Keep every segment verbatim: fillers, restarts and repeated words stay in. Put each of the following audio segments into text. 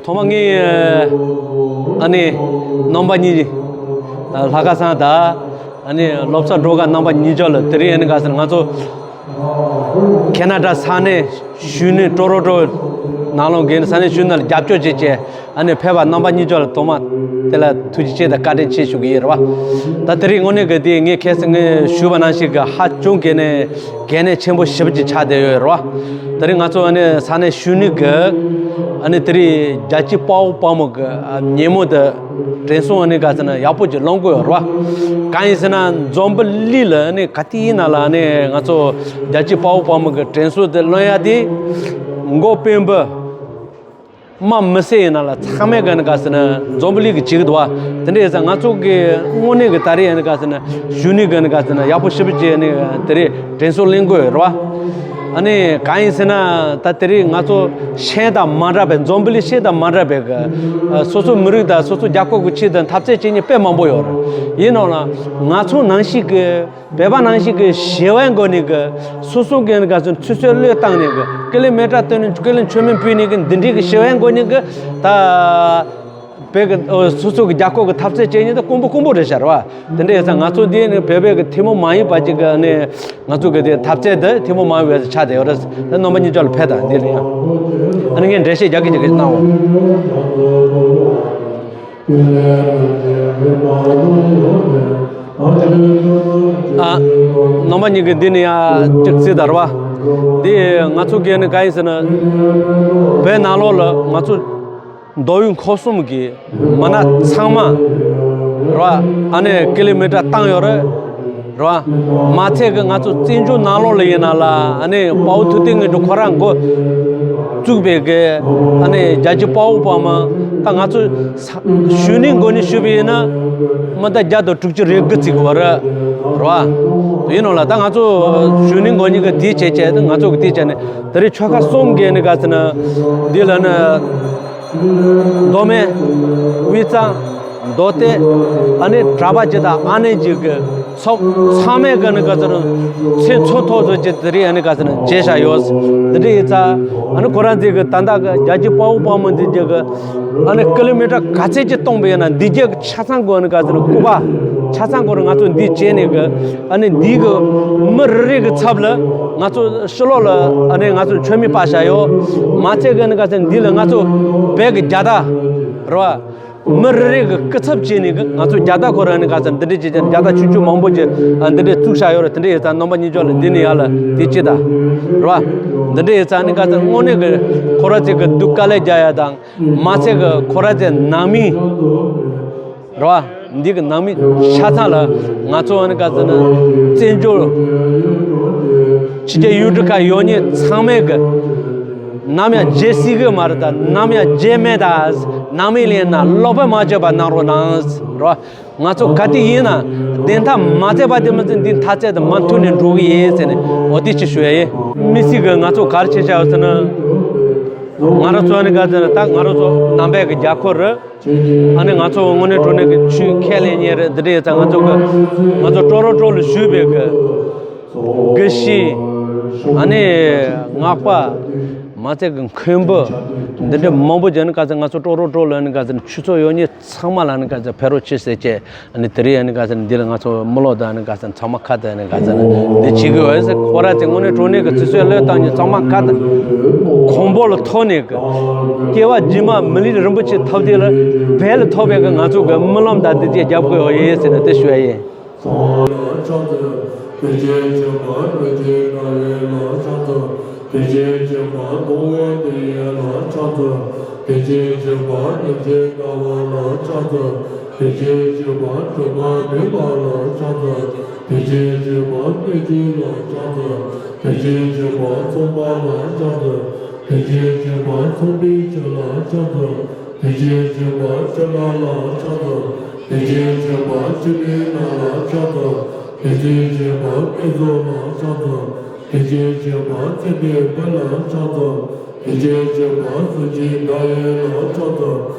ཐོག་མ་ངས་ཨ་ནི་རྣམ་པ་གཉིས་ལྷ་ཁང་ཚང་དང་ཨ་ནི་སློབ་གྲྭ་འགྲོ་ག་རྣམ་པ་གཉིས་ཅོག་ལ་དེ་རིང་ཨ་ནི་ག་ཟེར་ང་ཚོ་ཁེ་ན་ཌ་ས་གནས་གཞོན་ནུ་ཊོ་རོན་ཊོ་ནང་ལོགས་ཀྱི་ས་གནས་གཞོན་ནུ་ལ་རྒྱབ་སྐྱོར་བྱེད་ཆེད་ཨ་ནི་ཕེབས་པ་རྣམ་པ་གཉིས་ཅོག་ལ་ཐོག་མ་དེ་ལ་ཐུགས་རྗེ་ཆེ་དང་བཀའ་དྲིན་ཆེ་ཞུ་གི་ཡིན་རེད་བ། ད་དེ་རིང་དངོས་གནས་ཀྱི་དེ་ངས་ཁ་སང་ངས་ཞུས་པ་ནང་བཞིན་གྱི་ཧ་ཅང་གལ་གནད་གལ་གནད་ཆེན་པོ་ཞེ་པོ་ཅིག་ཆགས་བསྡད་ཡོད་རེད་བ། དེ་རིང་ང་ཚོ་ཨ་ནི་ས་གནས་གཞོན་ནུ་གི་ཨ་ནི་དེ་རིང་རྒྱལ་གཅེས་དཔའ་བོ་དཔའ་མོ་གི་ཨ་ཉིན་མོ་དེ་དྲན་གསོ་ཨ་ནི་ག་ཟེར་ན་ཡག་པོ་ཅིག་སློང་གི་ཡོད་རེད་བ། གང་ཡིན་ཟེར་ན་འཛམ་བུ་གླིང་ལ་ཨ་ནི་ག་དེ་ཡིན་ན་ལ་ཨ་ནི་ང་ཚོ་རྒྱལ་གཅེས་དཔའ་བོ་དཔའ་མོ་གི་དྲན་གསོ་དེ་སློང་ཡ་དེ་མགོ་དཔོན་པོ་དམག་མི་སེར་ཡིན་ན་ལ་ཚང་མས་གི་ཨ་ནི་ག་ཟེར་ན་འཛམ་བུ་གླིང་གི་བྱེད་ཀྱི་འདུག་བ། དེ་འདྲ་ཡིན་ཙང་ང་ཚོ་གི་དངོས་གནས་ཀྱི་ད་རེས་ཨ་ནི་ག་ཟེར་ན་གཞོན་ནུ་གི་ཨ་ནི་ག་ཟེར་ན་ཡག་པོ་ཞེ་པོ་ཅིག་ཨ་ནི་དེ་རིང་དྲན་གསོ་ལེན་དགོས་རེད་བ། ཨ་ནི་གང་ཡིན་ཟེར་ན་ད་དེ་རིང་ང་ཚོ་ཤེས་དང་མ་འདྲ་བའི་འཛམ་བུ་གླིང་ཤེས་དང་མ་འདྲ་བའི་གི་ཨ་སོ་སོ་མི་རིགས་དང་སོ་སོ་རྒྱལ་ཁབ་ཀྱི་ཆེད་དུ་འཐབ་རྩོད་བྱེད་མཁན་དཔེ་མང་པོ་ཡོད་རེད། ཡིན་ནའང་ལ་ང་ཚོ་ནང་བཞིན་གི་བོད་པ་ནང་བཞིན་གི་ཞི་བའི་སྒོ་ནས་གི་སོ་སོ་གི་ཨ་ནི་ག་ཚོད་ཆུ་ཚོད་བློས་བཏང་ནས་གི་ཀི་ལོ་མི་ཊར་བཏོན་ནས་ཀི་ལོ་མཆོད་མེ་ཕུལ་ནས་གི་འདི་འདྲའི་གི་ཞི་བའི་སྒོ་ནས་གི་ད་བོད་གི་ཨོ་སོ་སོ་གི་རྒྱལ་ཁབ་གི་འཐབ་རྩོད་བྱེད་མཁན་ད་དཀོན་པོ་དཀོན་པོ་རེད་ཤག་རེད་བ། དེ་འདྲ་ཡིན་ཙང་ང་ཚོ་འདི་ནི་བོད་པའི་གི་ཐུན་མོང་མ་ཡིན་པ་ཅིག་གི་ཨ་ནི་ང་ཚོ་གི་དེ་འཐབ་རྩོད་དེ་ཐུན་མོང་མ་ཡིན་པའི་ཆ་དེ་ཡོད་རེད། ད་རྣམ་པ་གཉིས་ཅོག་ལ་ཕེབས་དང་འདི་ལ་ཡང་ཨ་ནི་ངས་འགྲེལ་བཤད་རྒྱག་གི་ཅིག་གི་གནང་འོ། ཨ། རྣམ་པ་གཉིས་ཀྱི་འདི་ནི་ཡང་གཅིག་རྩིས་དར་བ། འདི་ང་ཚོ་གི་ནི་ག་ཡིན་ཟེར་ན། བོད་ནང་ལོགས་ལ་ང་ཚོ་མདོ་དབུས་ཁམས་གསུམ་གྱི་མི་སྣ་ཚང་མ་རེད་བ། ཨ་ནི་ཀི་ལོ་མི་ཊར་བཏང་ཡོད་རེད། རེད་བ། མ་ཚད་ཀྱི་ང་ཚོ་བཙན་བྱོལ་ནང་ལོགས་ལ་ཡིན་ན་ལ་ཨ་ནི་དཔའ་བོ་ཐུབ་བསྟན་དངོས་གྲུབ་ཁོ་རང་འགོ་བཙུགས་པའི་གི་ཨ་ནི་རྒྱལ་གཅེས་དཔའ་བོ་དཔའ་མོ་ད་ང་ཚོ་ས་གཞོན་ནུའི་སྒོ་ནས་ཞུས་པ་ཡིན་ན་མི་ད་བརྒྱ་དང་དྲུག་ཅུ་རེ་དགུ་ཙམ་གི་བར་རེད་བ། ཡིན་ནོ་ལ་ད་ང་ཚོ་གཞོན་ནུའི་སྒོ་ནས་གི་དེའི་བྱས་བྱས་ད་ང་ཚོ་གི་དེའི་བྱས་ནས་ད་རེས་ཆོལ་ཁ་གསུམ་གི་ནི་ག་ཟེར་ན་འདི་ལ་ནི། མདོ་སྨད། དབུས་གཙང་། མདོ་སྟོད། ཨ་ནི་གྲྭ་པ་ཅིག་དང་ཨ་ནེ་ཅིག་གི་ཚོགས་ཚང་མས་གི་ནི་ག་ཟེར་ཚེ་འཚོ་ཐོག་ཏུ་ཅིག་དེ་རིང་ཨ་ནི་ག་ཟེར་བྱས་བཞག་ཡོད། འདི་འདྲ་ཡིན་ཙང་ཨ་ནི་ཁོ་རང་ཚོས་གི་ད་ལྟ་གི་རྒྱལ་གཅེས་དཔའ་བོ་དཔའ་མོ་འདི་ཅིག་གི་ཨ་ནི་ཀི་ལོ་མི་ཊར་ག་ཚད་ཅིག་གཏོང་པ་ཡིན་ན་འདི་རྒྱལ་གི་ཆ་ཚང་གི་ཨ་ནི་ག་ཟེར་སྐུ་པར་ཆ་ཚང་གི་ང་ཚོ་འདི་བྱས་ནས་གི་ཨ་ནི་འདི་གི་མི་རེ་རེ་གི་ཚབ་ལ་ང་ཚོ་ཕྱི་ལོགས་ལ་ཨ་ནི་ང་ཚོ་མཆོད་མེ་སྤར་བཞག་ཡོད། མ་ཚད་གི་ཨ་ནི་ག་ཟེར་འདི་ལ་ང་ཚོ་བོད་གི་རྒྱལ་དར་རེད་བ། མི་རེ་རེ་གི་སྐུ་ཚབ་བྱས་ནས་གི་ང་ཚོ་རྒྱལ་དར་ཁོ་རང་ནི་ག་ཚོད་འདི་འདྲས་བྱས་ཀྱང་རྒྱལ་དར་ཆུང་ཆུང་མང་པོ་ཅིག་ཨ་འདི་འདྲས་བཙུགས་བཞག་ཡོད་རེད། དེ་འདྲས་ཡིན་ཙང་རྣམ་པ་གཉིས་ཅོག་ལ་འདི་ནི་ཡར་ལ་དེ་ཅི་ད་རེད་བ། འདི་འདྲས་ཡིན་ཙང་ནི་ག་ཚོད་དངོས་གནས་གི་ཁོ་ར་ཚོས་གི་སྡུག་དཀའ་ལས་རྒྱག་ཡ་དང་མ་ཚད་གི་ཁོ་ར་ཚོའི་ནང་མི་རེད་བ། འདི་གི་ནང་མི་ཆ་ཚང་ལ་ང་ཚོ་ཨ་ནི་ག་ཚོད་ནི་བཙན་བྱོལ་ཕྱི་རྒྱལ་ཡུལ་གྲུ་ཁག་ཡོད་མཁན་ཚང་མས་གི་ནམ་ཡང་བརྗེད་སྲིད་གི་མ་རེད། ད་ནམ་ཡང་བརྗེད་མེད། ད་ནང་མི་ལས་ན་ལོག་པ་མ་བྱེད་པ་གནང་རོགས་གནང་རོགས། ང་ཚོ་ག་དུས་ཡིན་ན་བདེན་མཐའ་མ་བརྩད་པ་དེ་མི་ཚེ་འདི་མཐའ་ཚད་དུ་མ་མཐུན་ནས་འགྲོ་གི་ཡིན་ཟེར་ནས་འོ་དེ་ཅི་ཞུ་ཡ་ཡིན། དམིགས་བསལ་གི་ང་ཚོ་ག་རེ་བྱས་བཞག་ཡོད་ཟེར་ན། ང་རང་ཚོ་ནི་ག་ཚོད་ན་ད་ང་རང་ཚོ་ནང་པའི་གི་རྒྱལ་ཁབ་རེད། ཨ་ནི་ང་ཚོ་དངོས་གནས་དྲང་གནས་ཀྱི་ཆོས་ཁས་ལེན་མཁན་རེད། འདི་འདྲ་ཡིན་ཙང་ང་ཚོ་གི་ང་ཚོ་ཀྲོ་རོ་ཀྲོ་ལ་བཞུགས་པའི་གི་དགེ་བཤེས་ཨ་ནི་སྔགས་པ་མ་ཚད་ཀྱི་མཁན་པོ་འདི་འདྲ་མང་པོ་ཅིག་ནི་ག་ཚོད་ང་ཚོ་ཀྲོ་རོ་ཀྲོ་ལ་ནི་ག་ཚོད་ཆུ་ཚོད་ཡོད་མཁན་ཚང་མ་ལ་ནི་ག་ཚོད་ཕེབས་རོགས་བྱེད་ཟེར་བྱས། ཨ་ནི་དེ་རིང་ཨ་ནི་ག་ཚོད་འདི་ལ་ང་ཚོ་མི་ལོ་དང་ཨ་ནི་ག་ཚོད་ཚང་མ་ཁ་དང་ནི་ག་ཚོད་འདི་བྱེད་དགོས་ཟེར། ཁོ་ར་ཚོས་དངོས་གནས་དྲང་གནས་ཀྱི་ཆུ་ཚོད་བློས་བཏང་ནས་ཚང་མ་ཁ་དང་གོང་འབོ་ལ་ཐོག་ནས་ཀྱི་སྐྱེ་བ་རྗེས་མ་མི་ལུས་རིན་པོ་ཆེ་ཐོབ་དུས་ལ་བོད་ལ་ཐོབ་པའི་གི་ང་ཚོ་གི་སྨོན་ལམ་དང་འདི་བཅས་རྒྱབ་དགོས་ཡོད་ཡིན་ཟེར་ནས་དེ་ཞུ་ཡ་ཡིན། ཐེག་ཆེན་ཞིང་ཁམས་སྟོང་བའི་དེ་ཡན་ལ་ཕྱག་འཚལ། ཐེག་ཆེན་ཞིང་ཁམས་རིན་ཆེན་ཟླ་བ་ལ་ཕྱག་འཚལ། ཐེག་ཆེན་ཞིང་ཁམས་དྲི་མ་མེད་པ་ལ་ཕྱག་འཚལ། ཐེག་ཆེན་ཞིང་ཁམས་གནས་ཆེན་ལ་ཕྱག་འཚལ། ཐེག་ཆེན་ཞིང་ཁམས་ཚངས་པ་ལ་ཕྱག་འཚལ། ཐེག་ཆེན་ཞིང་ཁམས་ཚངས་པའི་བྱ་ལ་ཕྱག་འཚལ། ཐེག་ཆེན་ཞིང་ཁམས་ཕྱག་ན་ལ་ཕྱག་འཚལ། ཐེག་ཆེན་ཞིང་ཁམས་འཆི་མེད་ལ་ཕྱག་འཚལ། ཐེག་ཆེན་ཞིང་ཁམས་བསྐྱེད་རྫོགས་ལ་ཕྱག་འཚལ། ཐེག་ཆེན་ཞིང་ཁམས་ཚེ་འདས་དཔལ་ལ་ཕྱག་འཚལ། ཐེག་ཆེན་ཞིང་ཁམས་གཟུགས་ཅན་མཐའ་ཡས་ལ་ཕྱག་འཚལ།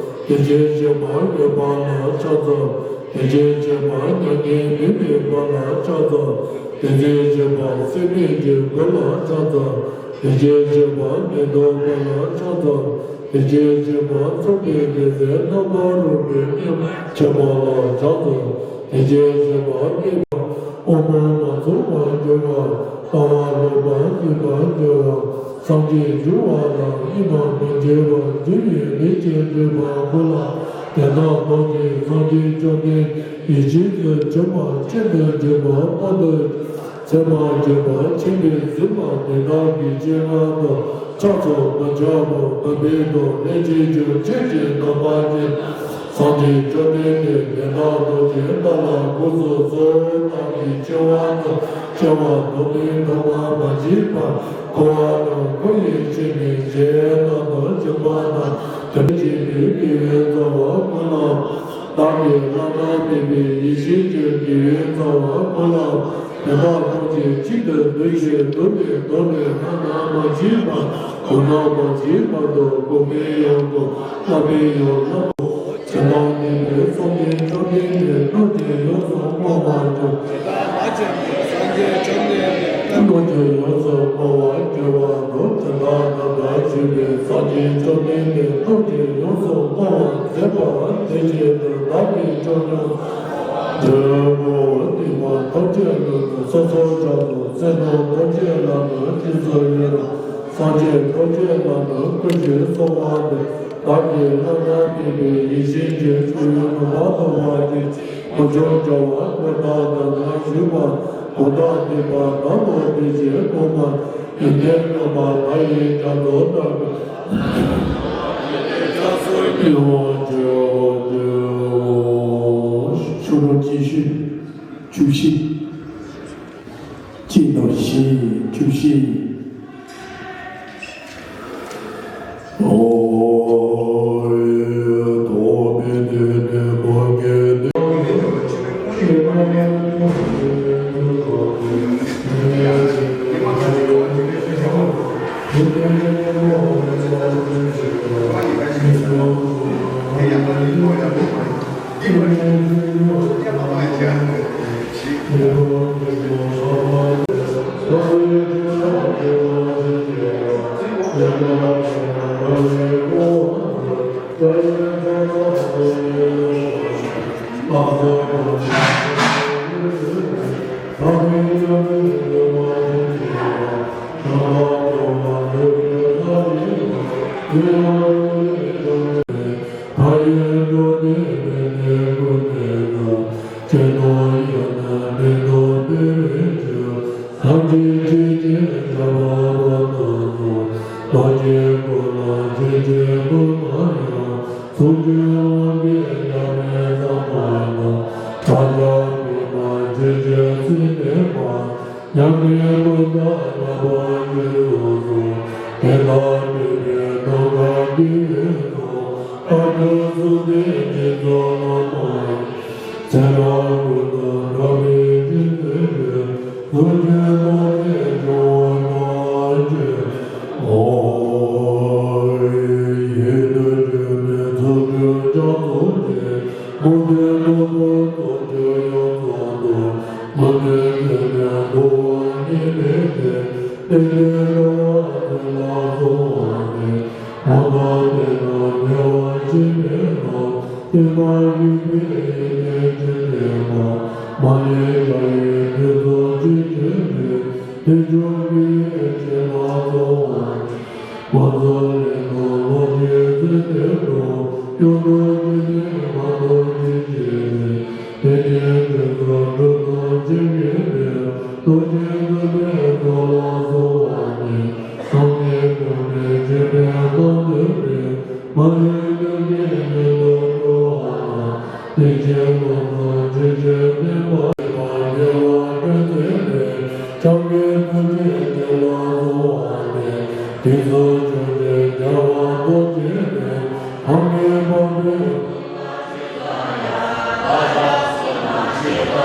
ཐེག་ཆེན་ཞིང་ཁམས་འོད་དཔག་ལ་ཕྱག་འཚལ། ཐེག་ཆེན་ཞིང་ཁམས་མྱ་ངན་མེད་པའི་དཔལ་ལ་ཕྱག་འཚལ། ཐེག་ཆེན་ཞིང་ཁམས་སྲེད་མེད་ཀྱི་དཔལ་ལ་ཕྱག་འཚལ། ཐེག་ཆེན་ཞིང་ཁམས་མི་ལྡོག་དཔལ་ལ་ཕྱག་འཚལ། དེ་བཞིན་གཤེགས་པ་ཚངས་པའི་རྒྱལ་མཚན་རྣམ་པར་རོལ་པའི་སྙེམས་ཆེན་པོ་ལ་ཕྱག་འཚལ། དེ་བཞིན་གཤེགས་པ་བསྐལ་པའི་དབང་པོ་མ་ཚུགས་པར་གྱུར་པ་ལྟ་བ་ལོག་པར་གཟིགས་པར་འགྱུར་བ་སངས་རྒྱས་འབྱུང་བ་ལ་ཡིད་མ་བརྗེད་པར་འཇུག་པའི་ལས་ཀྱི་འགྲེལ་པ་ཀུན་ལ་དེ་དག་རྡོ་རྗེ་སངས་རྒྱས་བཅོམ་ལྡན་ཡེ་ཤེས་སུ་འབྱོན་པ་སྤྱན་དུ་འབྱོན་པ་སྤངས་དུ་ཚད་མར་གྱུར་པ་མཁྱེན་པས་གཟིགས་པ་དེ་དག་གི་སྤྱན་སྔར་དང་ཕྱག་འཚལ་མ་ཆག་པར་མ་འབད་དུ་ལྷན་ཅིག་ཏུ་ཆོས་ཀྱི་རྣམ་པར་བསྒྱིངས། སངས་རྒྱས་བཅོམ་ལྡན་འདས་དེ་དག་རྡོ་རྗེ་ལྟ་ལ་དགོངས་སུ་གསོལ། བདག་གིས་ཆེ་བ་དང་ཆེ་བ་དོ་མི་མཐོང་བ་མ་མཆིས་པ། འཁོར་བ་དང་འཁོར་བའི་ཕྱིར་ནི་ཞེ་སྡང་དང་སྦྱིན་པ་དང་དོན་བྱེད་པའི་དགེ་བའི་རྩ་བ་ཀུན་ལ་བདག་གིས་བླ་ན་མེད་པའི་ཡེ་ཤེས་ཀྱི་དགེ་བའི་རྩ་བ་ཀུན་ལ་དེ་དག་ཐམས་ཅད་གཅིག་ཏུ་བསྡུས་ཤིང་བསྡུ་བའི་དོན་ནི་བླ་ན་མ་མཆིས་པ་གོང་ན་མ་མཆིས་པ་དང་གོང་མའི་ཡང་གོང་བླ་མའི་ཡང་བླ་མ་དེ་དག་མཁྱེན་པས་སངས་རྒྱས་བཅོམ་ལྡན་འདས་སྣོད་དེ་ཡོངས་སུ་བསྔོ་བར་འགྱུར། དེ་དག་མ་མཁྱེན་པས་སངས་རྒྱས་བཅོམ་ལྡན་འདས་སྣོད་དེ་ཡོངས་སུ་བསྔོ་བར་འགྱུར་བ་དང་། དེ་དག་རྣམ་པར་མཁྱེན་པས་སངས་རྒྱས་བཅོམ་ལྡན་འདས་སྣོད་དེ་ཡོངས་སུ་བསྔོ་བར་མཛད་པ་དེ་བཞིན་དུ་བདག་གིས་ཀྱང་ཡོངས་སུ། དེ་ལྟར་བསྔོ་བ་བསྟན་པ་ཐམས་ཅད་ཀུན་ཏུ་སོ་སོར་སྦྱར་དུ་གསན་ནོ། ཐམས་ཅད་ལ་ནི་རྗེས་སུ་ཡི་རང་། སངས་རྒྱས་ཐམས་ཅད་ལ་ནི་བསྐུལ་ཞིང་གསོལ་བ་འདེབས། བདག་གིས་བླ་ན་མེད་པའི་ཡེ་ཤེས་ཀྱི་ཆོས་ཡོངས་སུ་མ་རྟོགས་པ་ཉིད་མངོན་སུམ་རྒྱལ་བ་ཀུན་བརྟགས་ནང་ན་བཞུགས་པ་གང་དག་བསྟན་པ་དམ་པ་དེ་བཞིན་གོང་མ་ཡོན་ཏན་མངོན་པ་མ་ཡིན་རྒྱ་མཚོ་ལྟ་བུའི་ཡོངས་སུ་ཕྱོགས་རོ་ཀྱི་ཤུལ། བཅུ་བཞི། གཅིག་དང་བཞི། བཅུ་བཞི། ཨོ། ཐོག་མེད་དུས་ནས་མ་གལ་ཏེ། ཉམས་ལེན་ཀུན་ལ་བརྟག་པ་ཉིད་སོ་སོ། དེ་དག་སྤྱོད་པའི་རྣམ་གྲངས་འདི་ཡིན་ནོ། ཨ་ཏུ་སུ་དེ་ཉིད་དུ་ལ་མ་ཡིན། ཚེ་རབས་ཀུན་ཏུ་འགྲོ་བའི་རྒྱུ་མཚན་ཅན། ཐུགས་རྗེ་ཐོགས་མེད་འབྱུང་བ་ཐམས་ཅད། ཨོ། ཡིད་དུ་འོང་བའི་ཚོགས་ཀྱི་རྒྱ་མཚོ་ཆེ། མུ་སྟེགས་རྣམ་པར་སྟོང་གྱུར་ཡོངས་སུ་འདུ། མུ་སྟེགས་ཚད་མེད་འགྲོ་བ་ཉེས་པའི་ཕྱིར། དེ་ནས་འགྲོ་བ་ཚེ་ལ་སོགས་པ་ནི། མ་དག་པའི་ནང་བདེ་བ་ཆེས་མེད་ལ། དེ་ལ་རིག་པའི་ཡོན་ཏན་ཅན་ལྡན་པ། མ་ལུས་རྒྱ་ཡི་ཕུན་སུམ་ཇི་བཞིན་ཏེ། དལ་འབྱོར་གྱི་ཡོན་ཏན་ལ་སོགས་པ་ནི། མ་རྫོགས་ལས་དང་ལོག་པའི་ཚུལ་དེ་དག་ཡོངས་སུ་ཞི་བྱེད་མ་རྟོགས་ཤིང་སྐྱེས་ཏེ། དེ་ནས་དུས་གསུམ་གྲུབ་ཐོབ་ཆེན་པོའི་ལས། རྡོ་རྗེ་སེམས་དཔའི་ཚོགས་ལ་སོགས་པ་ནི། སངས་རྒྱས་གོང་མའི་ཆོས་བསྟན་རྣམས་ཐོས་པས། མ་ལུས་ཐུགས་རྗེའི་ཡུལ་དུ་འགྲོ་བ་ན། དེ་ཕྱིར་ལམ་དང་ཆོས་ཀྱི་བསྟན་པ་ཡོད་པ་རྒྱལ་བ་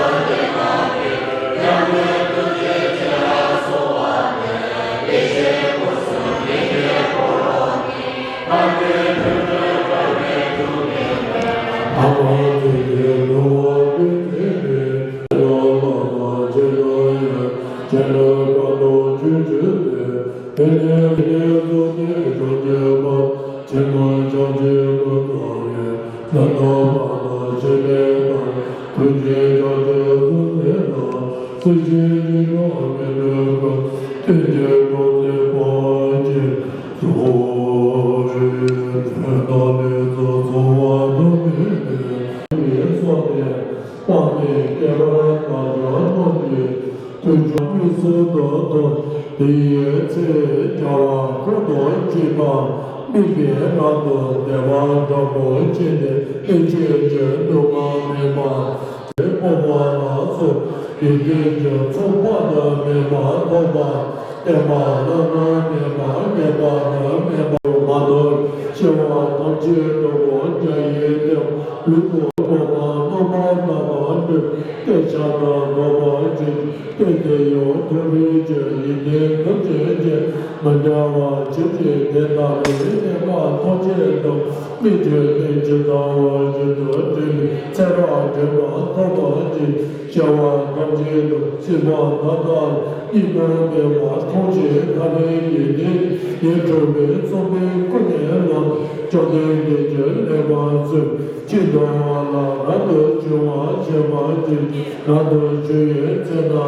སྤྲུལ་པའི་ལས། བྱམས་པའི་ཐུགས་རྗེ་ཆེ་ལ་སོགས་པ་སྟེ། དུས་གསུམ་ཕྱོགས་བཅུའི་རྒྱལ་བ་ཐམས་ཅད་ནི། ཐོག་མེད་པ་དེ། ད་ལྟ་བར་དུ་ཞི་བདེ་དང་ཐུགས་རྗེ་བྱང་ཆུབ་སེམས་དང་སྲིད་ཞིའི་འཇིགས་སྐྲག་མི་འཁྲུགས་པར་བསྟན་བཅོས་སྒྲོག་འཛིན་པ་ཅིག་གསུང་རེ། དོན་དམ་ལས་སུ་འཚོ་བ་དུ་མེད་པའི་སོགས་ཏེ་དཔག་མེད་བསྐལ་པར་བདག་ཅག་རྣམས་ཀྱི་དུས་ཀྱང་དམིགས་སུ་བསྡུ་དང་། དེ་ཡི་ཚེ་རྒྱལ་བ་འཁོར་དང་བཅས་པ་དམིགས་པའི་རབ་ཏུ་བདེ་བ་དྲག་པོ་སྤྱད་ནས་སྐད་ཅིག་གི་སྡུག་བསྔལ་མེད་པ་སྤོབས་པ་ལ་སོགས་ཡོན་ཏན་གྱི་ཚོགས་དཔག་ཏུ་མེད་པ་ཐོབ་པ། བསྟན་པ་བླ་ན་མེད་པ་རྒྱས་པ་ན་མེད་པ་མ་ཐོབ། སྐྱེ་བ་ཐམས་ཅད་འགྲོ་ལ་རྒྱ་ཡིས་ལྡེམ། ལུས་དང་ལྟོ་དང་རྣམ་པར་དག་པ་འགྲུབ། སྟོབས་ཆགས་སྡང་འགོག་པར་བྱེད། སྟོབས་དེ་ཡང་མཐོ་རིས་ཀྱི་ཡོན་ཏན་ཐམས་ཅད་ཀྱིས་མི་འབྲལ་བར་བྱེད་ཅིང་དེ་ལྟ་བུའི་གནས་སྐབས་ཐམས་ཅད་དུ་མི་མཐུན་ལྡན་ཇི་ལྟ་བ་བཞིན་དུ་འདྲེན་པའི་ཚེ་རབས་འདྲེན་པ་ཐོབ་པར་བྱེད། སྐྱེ་བ་ཐམས་ཅད་དུ་སྲིད་པ་མཐའ་དག་གཉིས་སུ་མེད་པར་མཐོང་ཞིང་ཐར་པའི་ཡོན་ཏན་ཡིད་འཕྲོག་པའི་བསམ་པས་ཀུན་ནས་བསླངས། བཅོམ་ལྡན་འདས་ཀྱིས་ལེགས་པར་གསུངས། ཅི་འདོད་པ་ལ་རབ་ཏུ་འབྱུང་བར་བྱེད་པར་བགྱི། རབ་ཏུ་བྱུང་བའི་ཚེ་ན་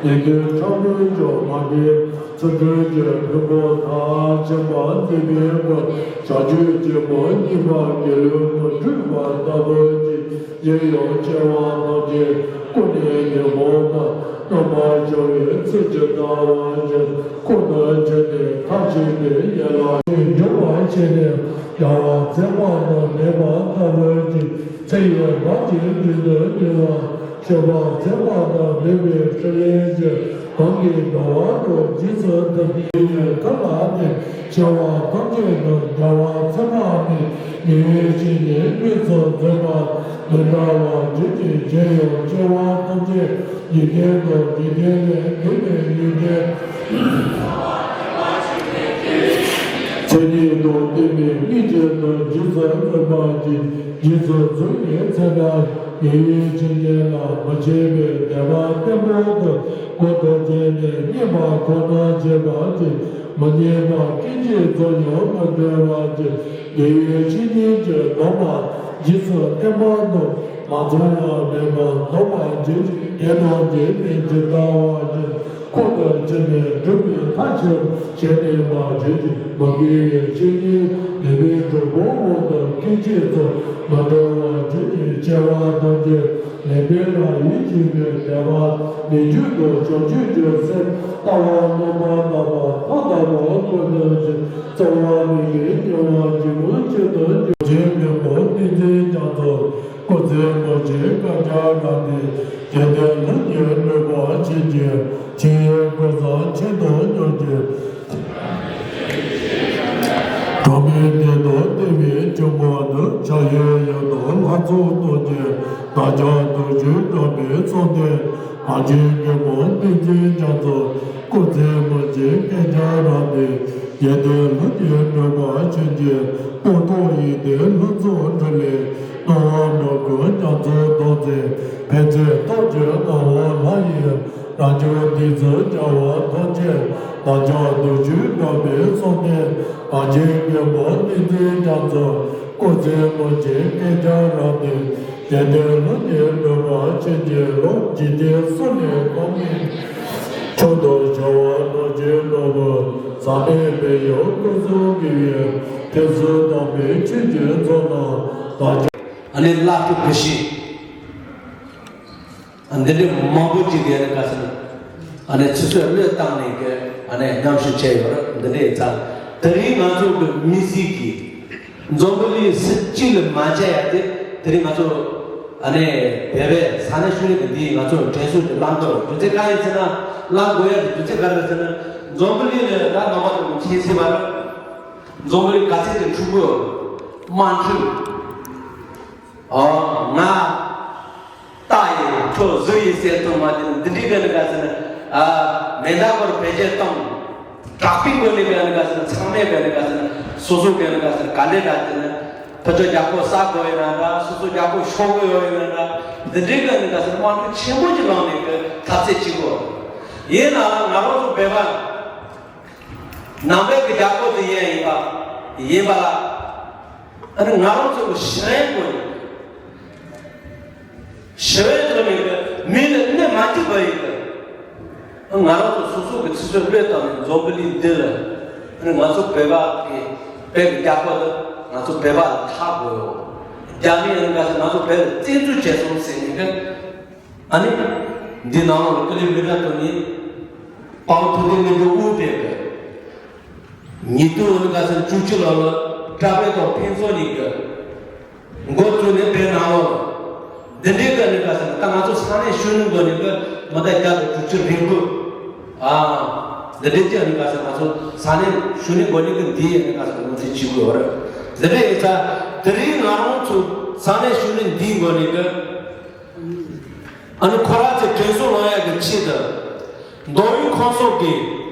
ཡོན་ཏན་ཕྲ་མོ་ཡང་མ་མཁས། ཚུལ་ཁྲིམས་ཀྱི་ཕུང་པོ་མཐར་ཕྱིན་པར་མཛད་པའི་སྐུ། བྱང་ཆུབ་ཀྱི་སྒོ་གཉིས་པ་དགེ་ལེགས་སུ་འགྲུབ་པ་ལྟ་བུ་ཅིག་གཞན་ཡང་སྐྱེ་བ་ཐམས་ཅད་ཀུན་ནས་ཉོན་མོངས་པ་རྣམ་པར་སྦྱོང་བའི་ཚུལ་ཇི་ལྟ་བ་བཞིན་ཁོང་དུ་ཆུད་ནས་མཐར་ཕྱིན་པའི་ཡན་ལག་ཉིད་འཇོམས་པར་བྱས་ནས་རྒྱལ་བ་མཛད་པ་དང་མེད་པ་ལྟ་བུ་ཅིག་ཚེ་ཡི་རབས་ཀྱི་མདུན་དུ་འགྱུར་བ། མཆོད་པ་མཛད་པ་དང་མོས་པའི་ཕྲིན་ལས་ཀྱིས་གང་གིས་འདའ་བ་དང་འཇིགས་སུ་རུང་བའི་ཐབས་ལ་བརྟེན། སྐྱེ་བ་ཐམས་ཅད་དུ་རྒྱལ་བ་ཚད་མ་མེད་ཉེ་བའི་ཆོས་ཉིད་དམིགས་སུ་འཛིན་པ་མི་འདའ་བར་གྱུར་ཅིག་གཞན་ཡང་སྐྱེ་བ་ཐམས་ཅད་འཇིག་རྟེན་དང་འཇིག་རྟེན་ལས་འདས་པའི་ཡོན་ཏན་མཚན་ཉིད་དང་ལྡན་པའི་སྙིང་རྗེ་དང་རྗེས་སུ་འཛིན་པ་གྱིས་རྗེས་སུ་འཛིན་པའི་ཚེ་ན། ཉེ་བའི་ཆོས་ཉིད་ལ་མི་སྐྱེ་བའི་བདེ་བ་བརྟན་པོ་དེ་སྒོ་དང་བརྒྱན་ནས་མཉེས་པ་ཁོ་ན་བྱེད་པ་ཅིག་མི་མཉེས་པ་སྐད་ཅིག་ཙམ་ཡང་མི་འབྲལ་བ་ཅིག་ཉེ་བའི་ཆོས་ཉིད་ཀྱི་སྡོམ་པ་རྗེས་སུ་བསྟན་པ་རྣམས་མ་ཚང་བ་མེད་པར་སྡོམ་པར་བྱེད་ཅིང་དེ་རྣམས་ཀྱི་རྟེན་ཇི་ལྟ་བ་བཞིན། ཁོང་དུ་ཆུད་ནས་སྒྲུབ་པའི་མཐའ་ཆོད་བྱས་ནས་མ་བྱེད་ཅིང་མ་སྐྱེས་པའི་ཆོས་ཉིད་མེད་པའི་གྲོགས་པོ་དབང་དུ་སྐད་ཅིག་ཙམ་མ་འབྲལ་བར་གྱུར་ཅིག་སྐྱེ་བ་ཐམས་ཅད་ལེགས་པའི་ལམ་ཡིད་ཆེས་པའི་བདེ་བ་མི་འགྱུར་དང་བྱང་ཆུབ་ཀྱི་སེམས་ལྟ་བ་རྣམ་པར་དག་པ་མཐའ་དག་པ་ཀུན་ཐུབ་ཅིང་རྩོལ་བ་མེད་པའི་སྐྱེ་བ་འཇིག་རྟེན་ཆོས་དང་འཇིག་རྟེན་མི་རྟག་ཏིང་འཛིན་རྒྱ་མཚོ། སྐུ་ཚེ་མི་ཤིགས་བསྐལ་བརྒྱར་རབ་བརྟན། དགེ་ལྡན་ལྷུན་གྱིས་གྲུབ་པར་བྱེད་ཅིང་། ཆོས་དབྱིངས་ཀུན་བཟང་མཆོག་དང་མཉམ་གྱུར། གྲངས་མེད་བདེ་དང་ལྡན་པའི་ཆོས་སྐུ་ནི། ཕྱག་གཡས་གཡོན་དང་ལྷ་ཚོགས་རྣམས་ཀྱིས། བདག་ཅག་ཐུགས་རྗེས་དགྲམ་པའི་བསམ་གཏན། གངས་ཅན་གྱི་བུ་ཏིང་འཛིན་རྒྱ་མཚོ། སྐུ་ཚེ་མི་ཤིགས་བསྐལ་བརྒྱར་རབ་བརྟན། དགེ་ལྡན་ལྷུན་གྱིས་གྲུབ་པར་བྱེད་ཅིང་། སྤངས་རྟོགས་ཡོན་ཏན་ལྷུན་རྫོགས་འཕྲིན་ལས། སྣང་བ་འགྲོ་ཀུན་རྒྱ་མཚོ་དོན་མཛད། ཕན་ཚུན་རྟོགས་བརྗོད་སྣང་བ་ལྷ་ཡི། རང་བྱུང་བདུད་རྩི་བྱ་བ་ཐམས་ཅད། བདག་ཅག་ཐུགས་རྗེས་དགྲམ་པའི་བསམ་གཏན། གངས་ཅན་གྱི་བུ་ཏིང་འཛིན་རྒྱ་མཚོ། སྐུ་ཚེ་མི་ཤིགས་བསྐལ་བརྒྱར་རབ་བརྟན། དགེ་ལྡན་ལྷུན་གྱིས་གྲུབ་པར་བྱེད་ཅིང་། ལོ་འཇིག་རྟེན་གསུམ་ལས་གོང་མའི། མཆོག་ཏུ་བྱ་བ་རྣམ་བཞི་ལྟ་བུ། ཟག་མེད་པའི་ཡུམ་ཀུན་གསུམ་དགེ་བའི། ཕུན་སུམ་ཚོགས་པའི་ཆོས་ཀྱི་ཚོགས་རྣམས་དང་། ཨ་ནི་བླ་སྤྲུལ་བུ་ཤིང་། འདི་འདྲའི་མང་པོ་ཅིག་གིས་ཨ་ནི་ག་ཟེར་ན། ཨ་ནི་ཆུ་ཚོད་བློས་བཏང་ནས་ཀྱི་ཨ་ནི་མཉམ་ཞུགས་བྱས་ཡོད་རེད། འདི་འདྲའི་ཚ། དེ་རིང་ང་ཚོ་གི་མི་སེར་གྱི་འཛམ་བུ་གླིང་སུ་གཅིག་ལ་མ་བྱས་ཡ་དེ་དེ་རིང་ང་ཚོ་ཨ་ནི་བོད་པའི་ས་གནས་ཤུལ་ལས་ཀྱི་འདི་ང་ཚོ་དྲན་གསོ་གི་བླང་དོར་རྒྱུ་མཚན་གང་ཡིན་ཟེར་ན། བླང་དགོས་ཡ་གི་རྒྱུ་མཚན་ག་རེ་རེད་ཟེར་ན། འཛམ་བུ་གླིང་ལ་ད་ནང་པ་དང་ཁྱད་མཚར་བ་རེད། འཛམ་བུ་གླིང་ག་ཚད་ཀྱི་ཕྲུ་གུ་དམངས་ཁྲོད། ཨོ་ང་། རྟ་ཡི་ཁྲོད་གཟུགས་ཡི་གསེར་ཐུར་མ་དེ་འདི་འདྲའི་ག་ནི་ག་ཟེར་ན། ཨ་མེ་མདའ་བར་བེད་སྤྱད་གཏོང་། དྲག་པོའི་སྒོ་ནས་ག་ནི་ག་ཟེར་ན། ཚང་མས་ག་ནི་ག་ཟེར་ན། སོ་སོ་ག་ནི་ག་ཟེར་ན། ག་འདྲའི་ག་ཟེར་ན། ཕར་ཕྱོགས་རྒྱལ་པོ་ས་གོ་ཡོད་ན་འདྲ། སོ་སོ་རྒྱལ་པོ་ཤོག་གོ་ཡོད་ཡོད་ན་འདྲ། འདི་འདྲའི་ག་ནི་ག་ཟེར་ན། དམངས་ཁྲོད་ཆེན་པོ་ཅིག་ལངས་ནས་གི་འཐབ་རྩོད་བྱེད་དགོས། ཡིན་ན་ང་རང་ཚོ་བོད་པ་ནང་པའི་གི་རྒྱལ་པོ་དེ་ཡིན་ཡིན་པ་ཡིན་པ་ལ། ཨ་ནི་ང་རང་ཚོ་གི་ཤེས་ཡོན་སྒོ་ནས་ ཞི་བའི་ཐོག་ནས་ཀྱི་མི་ལ་གནོད་མ་བྱེད་པ་ཡིན་ཀྱི། ང་རང་ཚོ་སོ་སོ་གི་ཚེ་སྲོག་བློས་བཏང་ནས་འཛམ་བུ་གླིང་འདི་ལ་ང་ཚོ་བོད་པ་གི་བོད་ཀྱི་རྒྱལ་པོ་ལ་ང་ཚོ་བོད་པ་ལ་ཐར་དགོས་ཡོད། རྒྱ་མི་ཡང་ང་ཚོ་ང་ཚོ་བོད་ལ་བཙན་འཛུལ་བྱས་སོང་ཟེར་ནས་ཀྱི། ཨ་ནི། འདི་ནང་ལོགས་ལ་ཀུ་ལི་མི་ཊར་དུ་ནི། དཔའ་བོ་ཐུབ་བསྟན་དངོས་གྲུབ་དབུ་བརྙེས་པའི། ཉིས་སྟོང་ཨ་ནི་ག་ཚོད་བཅུ་གཅིག་ལོ་ལ་བཀྲ་བྷེ་དང་ཕུན་ཚོགས་གཉིས་ཀྱི། འགོ་བཙུགས་ནས་བོད་ནང་ལོགས་ལ། འདི་འདྲའི་གི་ཨ་ནི་ག་ཚོད་ད་ང་ཚོ་ས་གནས་གཞོན་ནུ་འགོ་ནས་གི་མི་ད་བརྒྱ་དང་དྲུག་ཅུ་རེ་དགུ། ཨ། འདི་འདྲའི་གི་ཨ་ནི་ག་ཚོད་ང་ཚོ་ས་གནས་གཞོན་ནུ་འགོ་ནས་གི་འདིའི་ཨ་ནི་ག་ཚོད་ངོས་འཛིན་བྱེད་དགོས་རེད། འདི་འདྲའི་ཡིན་ཙང་དེ་རིང་ང་རང་ཚོ་ས་གནས་གཞོན་ནུ་འདིའི་འགོ་ནས་གི། ཨ་ནི་ཁོ་རང་ཚོའི་དྲན་གསོ་གནང་ཡག་གི་ཆེད་དུ། མདོ་དབུས་ཁམས་གསུམ་གྱི།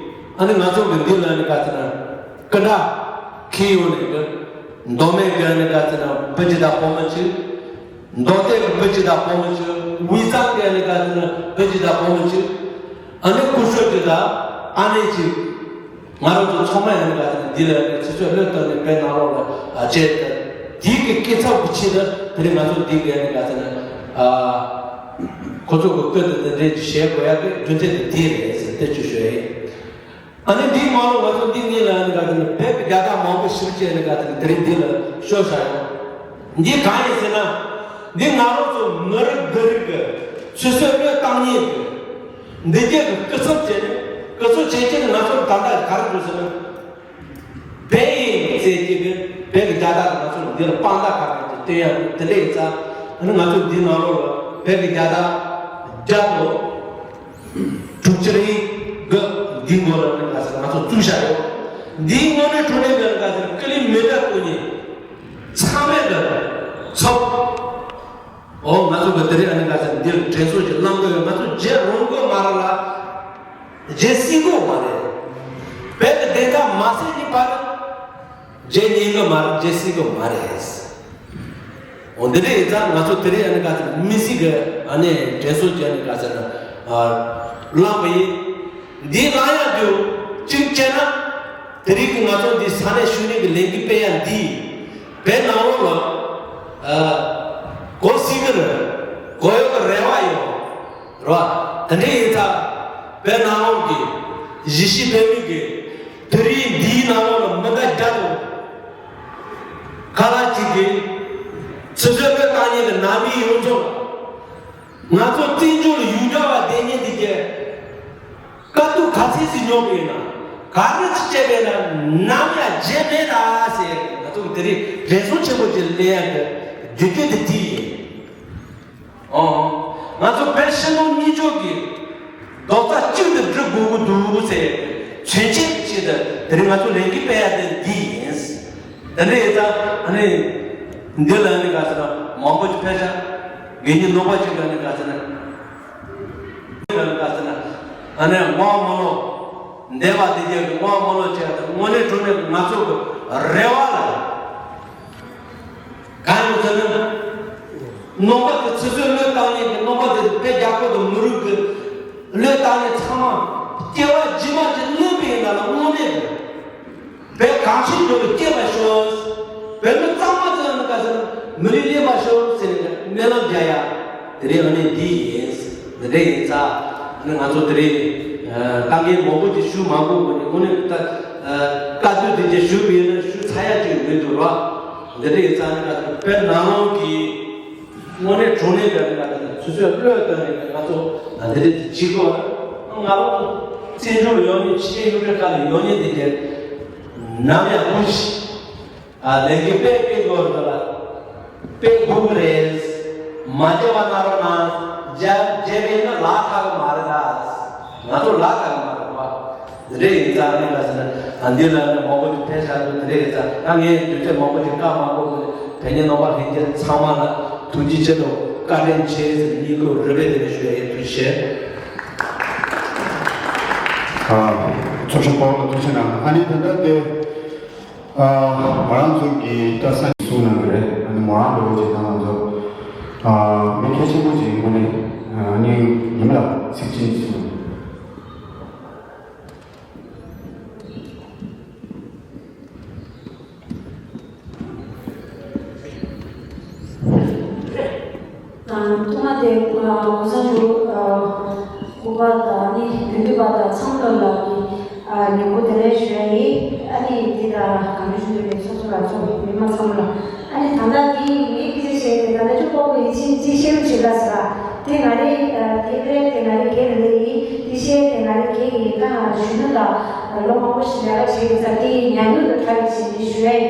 ཨ་ནི་ང་ཚོ་གི་འདི་ལ་ཨ་ནི་ག་ཚོད་ན། སྐུ་དྲག་འཁྱེར་ཡོང་ནས་གི། མདོ་སྨད་གི་ཨ་ནི་ག་ཚོད་ན་བུ་གཅིག་དང་བུ་མོ་གཅིག་མདོ་སྟོད་ཀྱི་བུ་གཅིག་དང་བུ་མོ་གཅིག་དབུས་གཙང་གི་ཨ་ནི་ག་ཚོད་ན་བུ་གཅིག་དང་བུ་མོ་གཅིག་ཨ་ནི་སྐུ་ཞབས་གཅིག་དང་ཨ་ནེ་གཅིག་ང་རང་ཚོ་ཚང་མ་ཡང་ནི་ག་ཚོད་འདི་ལ་ནི་ཚེ་སྲོག་བློས་བཏང་ནས་བོད་ནང་ལོགས་ལ་བྱས་ཏེ། དེའི་གི་སྐུ་ཚབ་ཀྱི་ཆེད་དུ་དེ་རིང་ང་ཚོ་འདི་གའི་ནི་ག་ཚོད་ནི་ཁོ་ཚོ་གི་སྐུ་དེ་འདི་འདྲའི་བཞེས་དགོས་ཡག་གི་རྒྱུ་མཚན་དེ་དེ་རེད་ཟེར་ཏེ་ཅིག་ཞུ་ཡ་ཡིན། ཨ་ནི་འདིའི་ནང་ལོགས་ང་ཚོ་འདི་གཉིས་ལ་ནི་ག་ཚོད་ནི་བོད་ཀྱི་རྒྱལ་དར་མང་པོ་ཞིག་བྱས་ནི་ག་ཚོད་ནི་དེ་རིང་འདི་ལ་ཤོར་བཞག་ཡོད། འདི་གང་ཡིན་ཟེར་ན། འདི་ང་རང་ཚོ་མི་རིགས་འདི་རིགས་ཀྱི་ཚེ་སྲོག་བློས་བཏང་མཁན་གྱི། འདི་གའི་སྐུ་ཚབ་བྱས་ནས་སྐུ་ཚབ་བྱེད་མཁན་ནི་ང་ཚོར་ད་ལྟ་ག་རེ་འདུག་ཟེར་ན། བོད་ཡིན་ཟེར་གྱི་གི་བོད་ཀྱི་རྒྱལ་དར་ང་ཚོ་འདིར་དཔང་རྟགས་ག་རེ་བྱས་སྟོན་ཡ་འདི་འདྲ་ཡིན་ཙང་། ཨ་ནི་ང་ཚོ་འདིའི་ནང་ལོགས་ལ་བོད་ཀྱི་རྒྱལ་དར་བརྒྱ་དང་དྲུག་ཅུ་རེ་དགུ་འདིའི་མགོ་ལ་ནི་ག་ཚོད་ང་ཚོ་བཙུགས་བཞག་ཡོད། འདིའི་དངོས་གནས་དྲང་གནས་ཀྱི་ག་ཚོད་ཀུ་ལི་མི་ཊར་ཀུན་ནས་ཚང་མས་གི་ཚོགས། ཨོ་ང་ཚོ་གི་དེ་རིང་ཨ་ནི་ག་ཚོད་འདིར་དྲན་གསོ་ཞིག་བླང་གི་ཡོད། ང་ཚོ་རྗེས་རང་གི་མ་རེད་ལ། རྗེས་སྲིད་གི་མ་རེད། བོད་ཀྱི་བདེན་མཐའ་མ་གསལ་གྱི་བར། རྗེས་ཉན་གི་མ་རེད། རྗེས་སྲིད་གི་མ་རེད། འོ་འདི་འདྲ་ཡིན་ཙང་ང་ཚོ་དེ་རིང་ཨ་ནི་ག་ཚོད་མི་སྲིད་གི་ཨ་ནི་དྲན་གསོ་ཅན་ནི་ག་ཚོད་ན་བླངས་པ་ཡིན། འདི་བླང་ཡག་དུས་གཅིག་བྱས་ན། དེ་རིང་གི་ང་ཚོ་འདི་ས་གནས་གཞོན་ནུ་གི་ལས་འགུལ་སྤེལ་ཡག་འདི་བོད་ནང་ལོགས་ལ་གོ་སྲིད་གི་རེད། གོ་ཡག་གི་རེ་བ་ཡོད། རེད་བ། དེ་འདྲ་ཡིན་ཙང་བོད་ནང་ལོགས་ཀྱི་གཞིས་བྱེས་བོད་མི་གི་དེ་རིང་འདིའི་ནང་ལོགས་ལ་མི་ཟླ་བརྒྱ་དང་ཁ་ལག་གཅིག་གི་ཚེ་སྲོག་བློས་བཏང་མཁན་གྱི་ནང་མི་ཡོངས་རྫོགས་ལ། ང་ཚོ་བཙན་བྱོལ་ལ་ཡུལ་གྲུ་བ་བསྡད་མཁན་འདི་གའི་དཀའ་སྡུག་ག་ཚད་ཅིག་མྱོང་གི་ཡོད་ན། ག་རེ་ཅིག་བྱས་པས་ན་ནམ་ཡང་བརྗེད་མེད་ལ་ཟེར། ང་ཚོ་གི་དེ་རིང་རེ་ཟུང་ཆེན་པོ་ཅིག་ལེན་ཡག་གི་རྒྱུ་རྐྱེན་དེ་དེ་ཡིན། ཨོ། ང་ཚོ་བོད་ཕྱི་ནང་གཉིས་ཕྱོགས་ཀྱི་རྡོག་རྩ་གཅིག་ཏུ་སྒྲིལ་དགོས་ཀྱི་འདུག་ཟེར། མཚོན་བྱེད་ཅིག་ཏུ་དེ་རིང་ང་ཚོ་ལས་འགུལ་སྤེལ་ཡག་དེ་འདི་ཡིན། དེ་འདྲ་ཡིན་ཙང་ཨ་ནི། འདི་ལ་ནི་ག་ཟེར་ན་མང་པོ་ཅིག་ཕེབས་ཤག་དགེ་བསྙེན་ནོར་བ་ཅིག་ལ་ནི་ག་ཟེར་ན། ག་ཟེར་ན། ཨ་ནི་དབང་མོ་ལོ། འདས་པ་དེ་རྒྱལ་གྱི་དབང་མོ་ལོ་བྱས་ཏེ་དངོས་གནས་དྲང་གནས་ང་ཚོ་གི་རེ་བ་ལ། གང་ཡིན་ཟེར་ན། ནང་པ་གི་ཚེ་སྲོག་བློས་བཏང་མཁན་གྱི་ནང་པ་དེ་བོད་རྒྱལ་ཁབ་དང་མི་རིགས་ཀྱི་བློས་བཏང་མཁན་ཚང་མ་སྐྱེ་བ་རྗེས་མ་ཅིག་ལོན་པ་ཡིན་ན་ལ་དངོས་གནས་བོད་གངས་ཅན་ལྗོངས་ལ་སྐྱེས་པར་ཤོག་བོད་མི་གཙང་མ་ཚོ་ཡང་ག་ཟེར་མི་ལུས་ལེན་པར་ཤོག་ཟེར་ནས་སྨོན་ལམ་རྒྱག་ཡ། དེ་རིང་ཨ་ནི་འདི་ཡིན། འདི་འདྲ་ཡིན་ཙང་ཨ་ནི་ང་ཚོ་དེ་རིང་ལྟ་མཁན་མང་པོ་ཅིག་ཞུ་མ་དགོས་པ་ནི་དངོས་གནས་ད་བཀའ་བསྡུར་འདི་འདྲ་ཞུ་བ་ཡིན་ན་ཞུ་ཚར་ཡ་ཅིག་མི་འདུག་ར། འདི་འདྲ་ཡིན་ཙང་ཨ་ནི་ང་ཚོ་བོད་ནང་ལོགས་ཀྱི། དངོས་གནས་དྲང་གནས་ཀྱི་ང་ཚོ་ཚུར་ཚུར་བློས་བཏང་ནས་ང་ཚོ་འདི་འདྲ་ཅིག་བྱེད་དགོས། ང་རང་ཚོ་བཙན་བྱོལ་ཡོང་མཁན་ཕྱི་རྒྱལ་ཡུལ་གྲུ་ཁག་ལ་ཡོང་མཁན་དེ་གས་ནམ་ཡང་དགོངས་ཞིག་ཨ་ལས་འགུལ་སྤེལ་སྤེལ་དགོས་རེད་ལ། སྤེལ་དགོས་ཀྱི་རེད། མ་བརྗེད་པ་གནང་རོགས་གནང་། བརྗེད་བརྗེད་པས་ན་ལག་ཐག་གི་མ་རེད་ད། ང་ཚོ་ལག་ཐག་གི་མ་རེད་པ། འདི་འདྲ་ཡིན་ཙང་ནི་ལ་ཟེར་ན་ཨ་འདི་ལ་ནི་མང་པོ་ཞིག་ཕེབས་བཞག་འདུག་འདི་འདྲ་ཡིན་ཙང་ད་ངས་དུས་ཚོད་མང་པོ་ཞིག་བཀག་མ་དགོས་པ་ནི་བོད་ཉིད་ནང་པ་ལྷན་རྒྱས་ཚང་མ་ལ་ཐུགས་རྗེ་ཆེ་དང་བཀའ་དྲིན་ཆེ་ཟེར་ནས་སྙིང་ཁུང་རུས་པའི་གཏིང་ནས་ཞུ་ཡ་ཡིན། ཐུགས་རྗེ་ཆེ། ཨ། ཚོགས་གཙོ་པོ་ལ་ཐུགས་རྗེ་གནང་། ཨ་ནི་ད་ལྟ་དེ། ཨ། ང་རང་ཚོ་གི་ད་ས་གསུང་གནང་གི་རེད། ཨ་ནི་མོ་རང་འདྲ་བོ་ཅིག་དང་ང་ཚོ། ཨ། མི་གལ་ཆེན་པོ་ཅིག་ཡིན་པ་ནི། ཨ་ནི་ཉི་མ་ལ་ཚིག་ཅིག་གསུང་། ད་ ཐོག་མ་དེ་གོང་ས་མཆོག་སྐུ་པར་དང་ནི་དགེ་འདུན་པ་དང་ཚང་མ་ལ་ནི་ཉིན་གུང་བདེ་ལེགས་ཞུ་ཡ་ཡིན། ཨ་ནི་འདི་དང་གང་ཞུ་འདོད་པའི་ཚོགས་གཙོ་ལ་ཚོགས་མི་མང་ཚང་མ་ལ། ཨ་ནི་ད་ལྟ་འདི་ངས་སྐད་ཆ་བཤད་དེ་ད་ལྟ་ཅུ་པོ་གི་ཅི་ཅི་བཤད་རུ་བྱེད་ལ་ཟེར་ལ། དེ་ང་རེ་དེ་རེད་དེ་ང་རེ་སྒེར་ལས་ཡིན། དེ་བཤད་དེ་ང་རེ་སྒེར་གྱི་ད་གཞོན་ནུ་ལ་ལོ་མང་པོ་ཞིག་ལས་ཀ་བྱེད་དགོས་ས་དེ་ཉམས་མྱོང་དུ་ཐར་བའི་ཞིག་ཞུ་ཡ་ཡིན།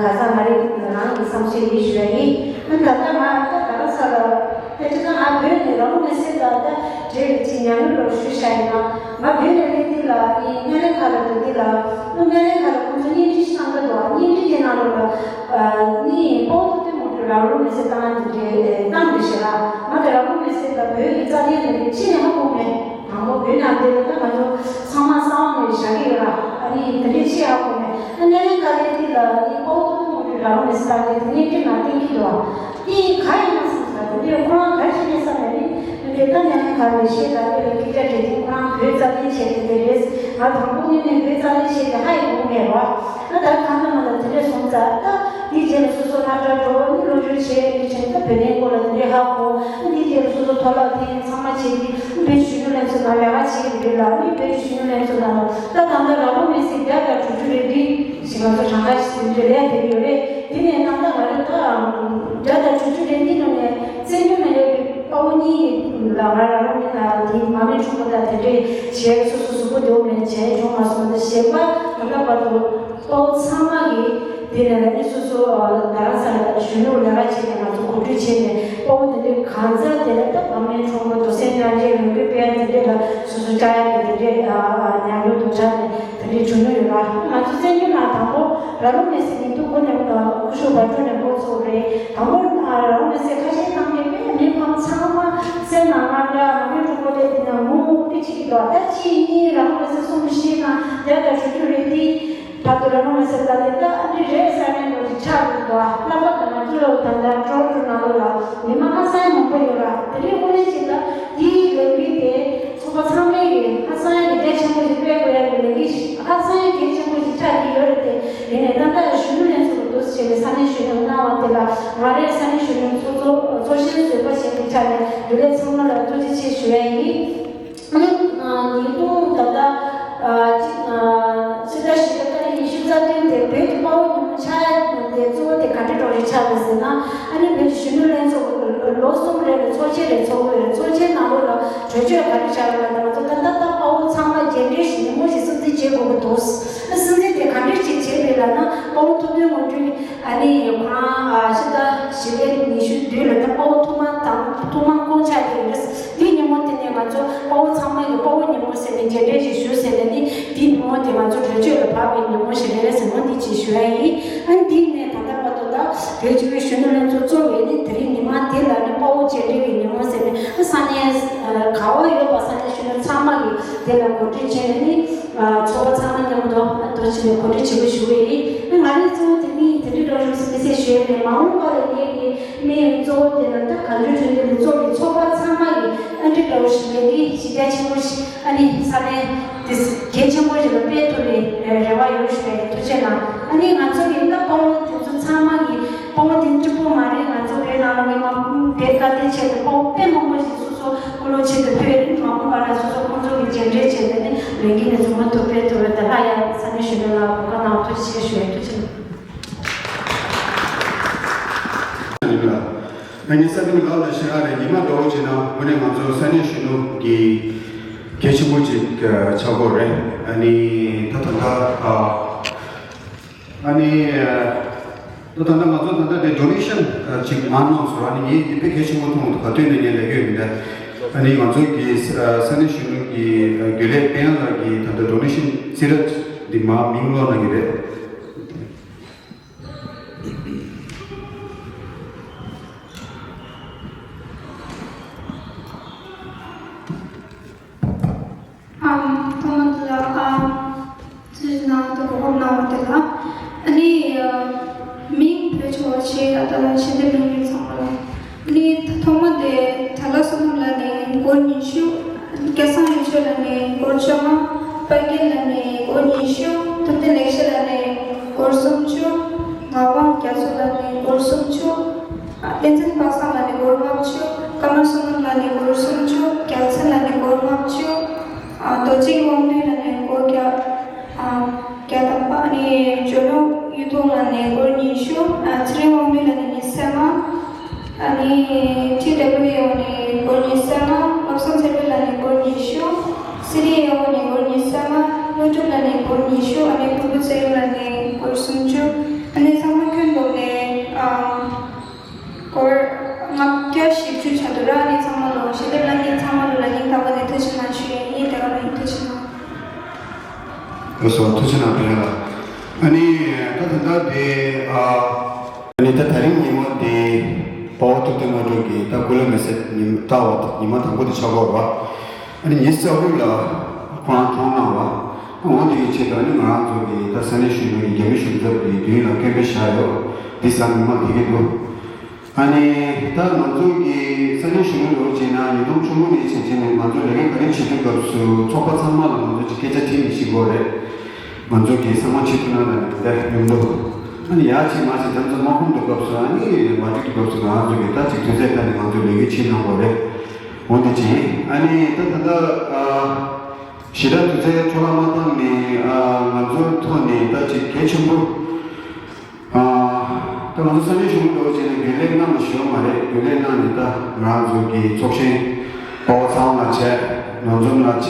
ཁ་སང་ང་རེ་རང་གི་བསམ་ཤེས་ཡིན་ཞུ་ཡ་ཡིན། ཨ་ད་ལྟ་ང་ད་ད་ག་ས་ལ། ད་ཅི་ད་ང་བོད་ནས་རང་མི་སེར་དང་ད་འབྲེལ་བའི་ཅིག་ཉམས་མྱོང་ལ་ཞུ་བྱ་ཡིན་ན། ང་བོད་ནས་སླེབས་དུས་ལ་ཨི་སྨན་ལས་ཁང་ལ་འགྲོ་དུས་ལ། ཨ་སྨན་ལས་ཁང་ལ་ཁོང་ཚོ་བརྙན་འཕྲིན་ཞིག་བཏང་གི་འདུག་བརྙན་འཕྲིན་དེ་ནང་ལོགས་ལ་ནི་པའོ་ཐུབ་བསྟན་མུ་ཏིག་རང་རང་མི་སེར་བཏང་ཡ་དེ་འདྲའི་བཏང་འདུག་ཞེས་ལ། ང་དེ་རང་རང་མི་སེར་དང་བོད་ཀྱི་རྩ་དོན་དེ་འདྲའི་ཕྱི་ནས་ཧ་གོ་མེད། དང་པོ་བོད་ནང་འདི་ལ་ད་ང་ཚོ་ཚང་མ་གསང་བ་མེད་བཞག་གི་ཡོད་ར། ཨ་ནི་དེ་འདྲའི་ཕྱི་ཧ་གོ་མེད། ཨ་སྨན་ལས་ཁང་ལས་དེ་ལ་ནི་པའོ་ཐུབ་བསྟན་མུ་ཏིག་རང་རང་མི་སེར་བཏང་ཡ་དེ་བརྙན་འཕྲིན་ནང་བསྟན་གྱི་འདུག་དེ་ག་ཡིན་ན་བསམ་སོང་། དེ་འདྲའི་ཁོ་རང་ག་རེ་བྱས་ནས་བསམ་ཡ་ནི། དེ་འདྲའི་ད་ཉམས་ལེན་ག་རེ་བཤད་ད་དེ་ལ་སྐད་ཆ་དྲིས་དུས་ཁོ་རང་བོད་རྩ་དོན་བྱས་ཏེ་དེ་རེད། ང་དང་པོ་ཉིད་ནས་བོད་རྩ་དོན་བྱས་ཏེ་ཧ་ཡི་གོ་མེད་རོ། ང་ད་གང་ལྟར་མ་ལ་དེ་འདྲས་སོང་ཙང་ད་དེའི་རྗེས་ལ་སོ་སོ་སློབ་གྲྭ་འགྲོ་ནི་སློབ་སྦྱོང་བྱས་ནི་བྱས་ད་བོད་དོན་སྐོར་ལ་དེ་འདྲས་ཧ་གོ། དེའི་རྗེས་ལ་སོ་སོ་མཐོ་སློབ་དེ་ཚང་མ་བྱས་ཏེ་བོད་གཞོན་ནུ་ལྷན་ཚོགས་ནང་ལས་ཀ་བྱས་ཡོད་རེད་ལ། ནི་བོད་གཞོན་ནུ་ལྷན་ཚོགས་ནང་ལ་ད་ད་ལྟ་རང་ལོ་མི་སེར་བརྒྱ་དང་དྲུག་ཅུ་རེ་བདུན་ཞིག་ང་ཚོ་གྲངས་ཀ་ཞིག་ཟིན་རྒྱུ་ལས་དེ་ཡོད་རེད། དེ་ནས་ད་ལྟ་ང་རང་ད་བརྒྱ་དང་དྲུག་ཅུ་རེ་གཉིས་ནང་ནས་བཙན་བྱོལ་ནང་ཡོད་པའི་དཔའ་བོ་གཉིས་ལ་ང་རང་རང་ནས་དེ་མ་མི་ཆུང་པ་དང་དེ་འདྲའི་བྱས་སོ་སོ་གཟུགས་པོ་བདེ་བོ་མེད་བྱས་བྱུང་མ་སོང་། ད་གཞན་པ་ད་ལྟ་བར་དུ་དཔའ་བོ་ཚང་མ་གིས་དེ་ནས་ལ་ནི་སོ་སོ་རྡ་རམ་ས་ལ་གཞོན་ནུ་ལས་ཀ་བྱས་ནས་ང་ཚོ་གོ་སྒྲིག་བྱས་ནས་དཔའ་བོ་དེ་འདྲའི་གང་ཚ་དེ་ལ་ད་མ་མི་ཆུང་པ་དོ་སེམས་མཉམ་སྐྱེད་ལུང་པའི་དཔལ་དེ་འདྲའི་ལ་སོ་སོ་བཅའ་ཡ་དེ་དེ་འདྲའི་ཉམས་མྱོང་དུ་བྱས་ནས། དེ་འདྲའི་བྱུང་ཡོད་ར། ང་ཚོ་བཙན་བྱོལ་ནང་དང་པོ་ར་ལུང་མེ་སི་ཉིན་ཐོ་འགོ་ནས་སྐུ་ཞབས་བར་དུ་ནས་འགོ་ཚུགས་རེད། དང་པོ་ར་ལུང་མེ་སི་ཁ་ཤས་བཏང་མེད་པས། མི་ཁམས་ཚང་མ་སེམས་ནང་ང་འདྲ་མ་མི་རུ་གོ་དེ་འདི་ན་ངུ་དེ་གཅིག་གི་དོ། ད་གཅིག་གཉིས་ར་ལུང་མེ་སི་གསུམ་བཞི་དང་བརྒྱ་དང་དྲུག་ཅུ་རེད། དེ་བར་དུ་ར་ལུང་མེ་སི་ད་དེ་ད་འདི་རེད་ས་མེད་འདུག་ཅིག་ཆགས་འདུག་དོ། ལྷག་པར་དུ་ང་ཚོ་ལོ་ད་ལྟ་ཀྲོ་ཀྲུ་ནང་ལོ་ལ་མི་མང་ཁ་སང་མང་པོ་ཡོད་ར། དེ་རིང་དངོས་གནས་ཅིག་ད་དེའི་ལས་འགུལ་དེ། ཚོགས་པ་ཚང་མས་ཀྱི་ཁ་སང་ཡང་གལ་ཆེན་པོ་ཞིག་སྤེལ་དགོས་ཡ་གི་ལས་འགུལ་ཞིག་ཁ་སང་ཡང་གལ་ཆེན་པོ་ཞིག་ཆགས་ཀྱི་ཡོད་རེད་དེ། ཡིན་ནའི་ད་ལྟ་གཞོན་ནུ་ལྷན་ཚོགས་ཀྱི་འདུག་སེ་བྱས་ནས་ས་གནས་གཞོན་ནུ་གནང་བ་དེ་ལ་ང་རའི་ས་གནས་གཞོན་ནུ་ཚོགས་གཙོ་ཚོགས་གཞོན་ཟུར་པ་ཞིག་གི་ཆ་ནས་འབྲེལ་ཡོད་ཚང་མ་ལ་ཐུགས་རྗེ་ཆེ་ཞུ་ཡ་ཡིན། ཨ་ནི་ཉིས་སྟོང་ད་ལྟ་ཕྱི་ཟླ་བཞི་པའི་ཏ་རིག་ཉི་ཤུ་རྩ་བདུན་དེ་བོད་ཀྱི་དཔའ་བོ་ཉིན་མོ་ཆགས་ཡ་དེ་གཙོ་བོ་དེ་ག་འདྲ་འགྲོ་རེད་ཆགས་པ་ཟེར་ན། ཨ་ནི་བོད་ཀྱི་གཞོན་ནུ་ལྷན་ཚོགས་ལོ་གསུམ་རེ་ལ་ཚོགས་ཆེན་རེ་ཚོགས་དགོས་རེད། ཚོགས་ཆེན་ནང་ལོགས་ལ་གྲོས་ཆོད་ག་རེ་བཞག་ཡོད་ལབ་ན། ང་ཚོ་ད་ལྟ་ད་དཔའ་བོ་ཚང་མ་མཇལ་འཕྲད་ཞིག་ཉིན་མོ་ཞིག་སྲུང་བརྩི་བྱེད་དགོས་ཀྱི་འདུག་ཨ་སྲུང་བརྩི་དེ་ག་འདྲ་ཞིག་བྱེད་དགོས་ལབ་ན། དཔའ་བོ་ཐུབ་བསྟན་དངོས་གྲུབ་ཨ་ནི་ཁོ་རང་ཕྱི་ཟླ་བཞི་པའི་ཉི་ཤུ་བདུན་ལ་ད་དཔའ་བོ་ཐོག་མ་དང་ཐོག་མ་སྐུ་ཕྱྭ་དེ་ཡིན་རེད། དེའི་ཉིན་མོ་དེ་ནས་ང་ཚོ་དཔའ་བོ་ཚང་མ་གི་དཔའ་བོ་ཉིན་མོ་ཟེར་ནས་མཇལ་འཕྲད་ཞིག་ཞུ་ཟེར་ནས་ནི། དེའི་ཉིན་མོ་དེ་ང་ཚོ་གྲོས་ཆོད་ལ་བབས་པའི་ཉིན་མོ་ཞིག་རེད་ཟེར་ནས་འདི་ཅིག་ཞུ་ཡ་ཡིན། ཨ་ནི་དེ་ནས་ད་ལྟ་བར་དུ་ད་བོད་སྤྱི་པའི་གཞོན་ནུ་ལྷན་ཚོགས་གཙོ་བས་ནི་དེ་རིང་ཉི་མ་དེ་ལ་ནི་དཔའ་བོ་མཇལ་འཕྲད་ཀྱི་ཉིན་མོ་ཟེར་ནས། ཨ་ས་གནས་ག་བ་ཡོད་པ་ས་གནས་གཞོན་ནུ་ཚང་མ་གིས་དེ་ལ་གོ་སྒྲིག་བྱས་ནས་ནི། ཚོགས་པ་ཚང་མ་མཉམ་དུ་ཐུགས་རྗེ་ཆེ་ནས་གོ་སྒྲིག་བྱེད་དགོས་ཞུ་གི་ཡིན། ང་རང་གཙོ་བོ་དེ་མི་དེ་འདྲའི་འགྲོ་རོགས་སུ་མི་ཚེ་ཞུས་ནས་མ་འོངས་པ་ལ་ངེད་ཀྱི་མི་གཙོ་བོ་དེ་ལ་ད་གང་འདྲ་དྲན་དེ་ལ་གཙོ་བོ་ཚོགས་པ་ཚང་མ་གི་ཨ་འདྲའི་འགྲོ་རོགས་ཞུ་ལས་འདི་གཞི་རྒྱ་ཆེན་པོ་ཞིག་ཨ་ནི་ས་གནས་དེ་གལ་ཆེན་པོ་ཞིག་ལ་སྤེལ་ཐུབ་པའི་རེ་བ་ཡོད་ཞུ་བའི་ཐུགས་རྗེ་གནང་། ཨ་ནི་ང་ཚོ་གི་ད་དཔའ་བོ་དེ་ཚོ་ཚང་མ་གི་དཔའ་བོ་དེ་གཅིག་པོ་མ་རེད། ང་ཚོ་བོད་ནང་ལ་མི་མང་དེ་དཀའ་དེ་ཆེད་དུ་དཔའ་བོ་དཔེ་མང་པོ་ཞིག་སོ་སོ་སྐུ་ལོ་ཆེད་དུ་ཕེབས་རིགས་མང་པོ་ག་ལ་སོ་སོ་ཁོང་ཚོ་གི་མཇལ་འཕྲད་བྱས་ཏེ་ནི་ལས་འགན་ནི་ཚང་མ་ཐུབ་པའི་ཐུབ་པའི་དེ་ལྷ་ཡང་ས་གནས་གཞོན་ནུ་ལ་གོ་སྐབས་གནང་ཐུགས་རྗེ་ཆེ་ཞུ་ཡ་ཐུགས་རྗེ་ཆེ། ཨ་ནི་ས་གནས་ལགས་ལ་ཤ་ཁ་རེ་ཉི་མ་འགྲོ་བོ་བྱེད་ན་དངོས་གནས་ང་ཚོ་ས་གནས་གཞོན་ནུ་གི་གལ་ཆེན་པོ་ཅིག་ཆགས་ཀྱི་རེད། ཨ་ནི་ད་ད་ལྟ་ཨ་ནི། ད་ད་ལྟ་ང་ཚོ་ད་ལྟ་དེ་ཌོ་ནེ་ཤན་ཅིག་མར་གནང་སོང་། ཨ་ནི་ངས་འདི་དཔེ་གལ་ཆེན་པོ་མཐོང་འདུག་ག་དུས་ནས་ངས་ལས་ཀ་ཡོད་མི་འདུག་ཨ་ནི་ང་ཚོ་གི་ས་གནས་གཞོན་ནུ་གི་རྒྱུན་ལས་པེན་ལགས་ཀྱིས་ད་ལྟ་ཌོ་ནེ་ཤན་རྩིས་ར་འདི་མར་མིང་ཀློག་གནང་གི་རེད། ཨམ། ཐོག་མ་དེ་ལ་ཨམ། ཅི་ནང་དུ་གོ་སྐབས་གནང་བ་དེ་ལ། ཨ་ནི་མིང་བོད་ཆོ་བ་ཆེ་ཡ་ད་ལ་ཆེ་དེ་མིང་མིང་ཚང་མ་ལ། ཨ་ནི་ཐོག་མ་དེ་ད་ལ་སོ་ནམ་ལ་ནི་སྒོར་ཉི་ཤུ། སྐལ་བཟང་ཡོད་ཆོས་ལ་ནི་སྒོར་བཅོ་ལྔ། དཔལ་རྒྱལ་ལ་ནི་སྒོར་ཉི་ཤུ། ཐུབ་བསྟན་ལེགས་བཤད་ལ་ནི་སྒོར་སུམ་ཅུ། ངག་དབང་རྒྱ་མཚོ་ལ་ནི་སྒོར་སུམ་ཅུ། བསྟན་འཛིན་པ་སངས་ལ་ནི་སྒོར་ལྔ་བཅུ། ཚེ་རིང་དབང་འདུས་ལགས་ནས་སྒོར་བརྒྱ། ཨ། བརྒྱ་དང་པ། ཨ་ནི་ཇོ་ནོ་གཡུ་ཐོག་ལགས་ནས་སྒོར་ཉི་ཤུ། ཨ། ཚེ་རིང་དབང་འདུས་ལགས་ནས་ཉི་ཤུ་རྩ་ལྔ། ཨ་ནི་ཊི་ཌབ་ལིའུ་ཨེ་ཨོ་ནས་སྒོར་ཉི་ཤུ་རྩ་ལྔ། བློ་བཟང་ཚེ་རིང་ལགས་ནས་སྒོར་ཉི་ཤུ། སི་ཌི་ཨེ་ཨོ་ནས་སྒོར་ཉི་ཤུ་རྩ་ལྔ། ལྷོ་ཕྱོགས་ལགས་ནས་སྒོར་ཉི་ཤུ། ཨ་ནི་ཕུར་བུ་ཚེ་རིང་ལགས་ནས་སྒོར་སུམ་ཅུ། ཨ་ནི་ཚང་མ་ཁྱོན་བསྡོམས་ནས། ཨ། སྒོར་ལྔ་བརྒྱ་བཞི་བཅུ་ཆགས་འདུག་ར། ཨ་ནི་ཚང་མ་ལོ་ཞལ་འདེབས་གནང་མཁན་ཚང་མ་ལོ་ལ་སྙིང་ཐག་པ་ནས་ཐུགས་རྗེ་གནང་ཞུ་ཡ་ཡིན། དེ་ག་ལ་ཡིན། ཐུགས་རྗེ་གནང་། ལགས་སོ། ཐུགས་རྗེ་གནང་། ཕེ་ལ། ཨ་ནི་ད་ད་ལྟ་དེ། ཨ། ཨ་ནི་ད་དེ་རིང་ཉིན་མོ་དེ་དཔའ་བོ་ཐུབ་བསྟན་དངོས་གྲུབ་ཀྱི་ད་སྐུ་ལས་མེ་སྲེག་ཉིན་ལྟ་བ་ཉི་མ་དང་པོ་དེ་ཆགས་ཡོད་རེད་པ། ཨ་ནི་ཉི་ཤུ་རྩ་དགུ་ལ་ཁོ་རང་གྲོངས་གནང་བ། འོ་དེ་ཡི་ཆེད་དུ་ཨ་ནི་ང་རང་ཚོ་གི་ད་ས་གནས་གཞོན་ནུ་ཡི་རྒྱ་མི་གཞུང་ཚབ་ཀྱི་མདུན་ལ་སྐད་འབོད་བཞག་ཡོད། འདི་གཟའ་མིག་དམར་དེ་གི་འདུག་ཨ་ནི་ད་ང་ཚོ་གི་ས་གནས་གཞོན་ནུ་ལོ་བྱས་ན་ཉིས་སྟོང་བཅུ་དགུ་ནས་བྱས་བྱས་ནས་ང་ཚོ་ལས་ཀ་ག་རེ་བྱེད་དུས་སྐབས་སུ་ཚོགས་པ་ཚང་མ་ལ་ང་ཚོ་ཅིག་སྐད་ཆ་དྲིས་ནས་ཤེས་དགོས་རེད། ང་ཚོ་གི་ཚང་མ་བྱེད་ཐུབ་ན་ལ་ནི་དེ་ཡོང་འདུག་ཨ་ནི་ཡག་ཅིག་མ་ཅིག་དམ་ཚོ་མ་ཁོམ་དུས་སྐབས་སུ། ཨ་ནི་མ་འགྲིག་དུས་སྐབས་སུ་ང་ཚོ་གི་ད་ཅིག་དུས་ཚོད་ལྟ་ནས་ང་ཚོ་ལས་ཀ་བྱེད་གནང་དགོས་རེད། འོ་འདི་ཅིག་ཨ་ནི་ད་ད་ལྟ་ཨ། ཞེ་དྲག་དུས་ཚོད་འཕྲོ་བརླག་མ་བཏང་ནས། ཨ། ང་ཚོའི་ཐོག་ནས་ད་ཅིག་གལ་ཆེན་པོ། ཨ། ད་ང་ཚོ་ས་གནས་གཞོན་ནུ་འདྲ་བོ་བྱས་ནས་རྒྱུན་ལས་གནང་མ་ཞུ་བ་མ་རེད། རྒྱུན་ལས་གནང་ནས་ད་ང་རང་ཚོ་གི་ཚོགས་ཆེན་པ་ཕ་ཚང་ལ་བྱས། ནོར་འཛོམས་ལ་བྱས།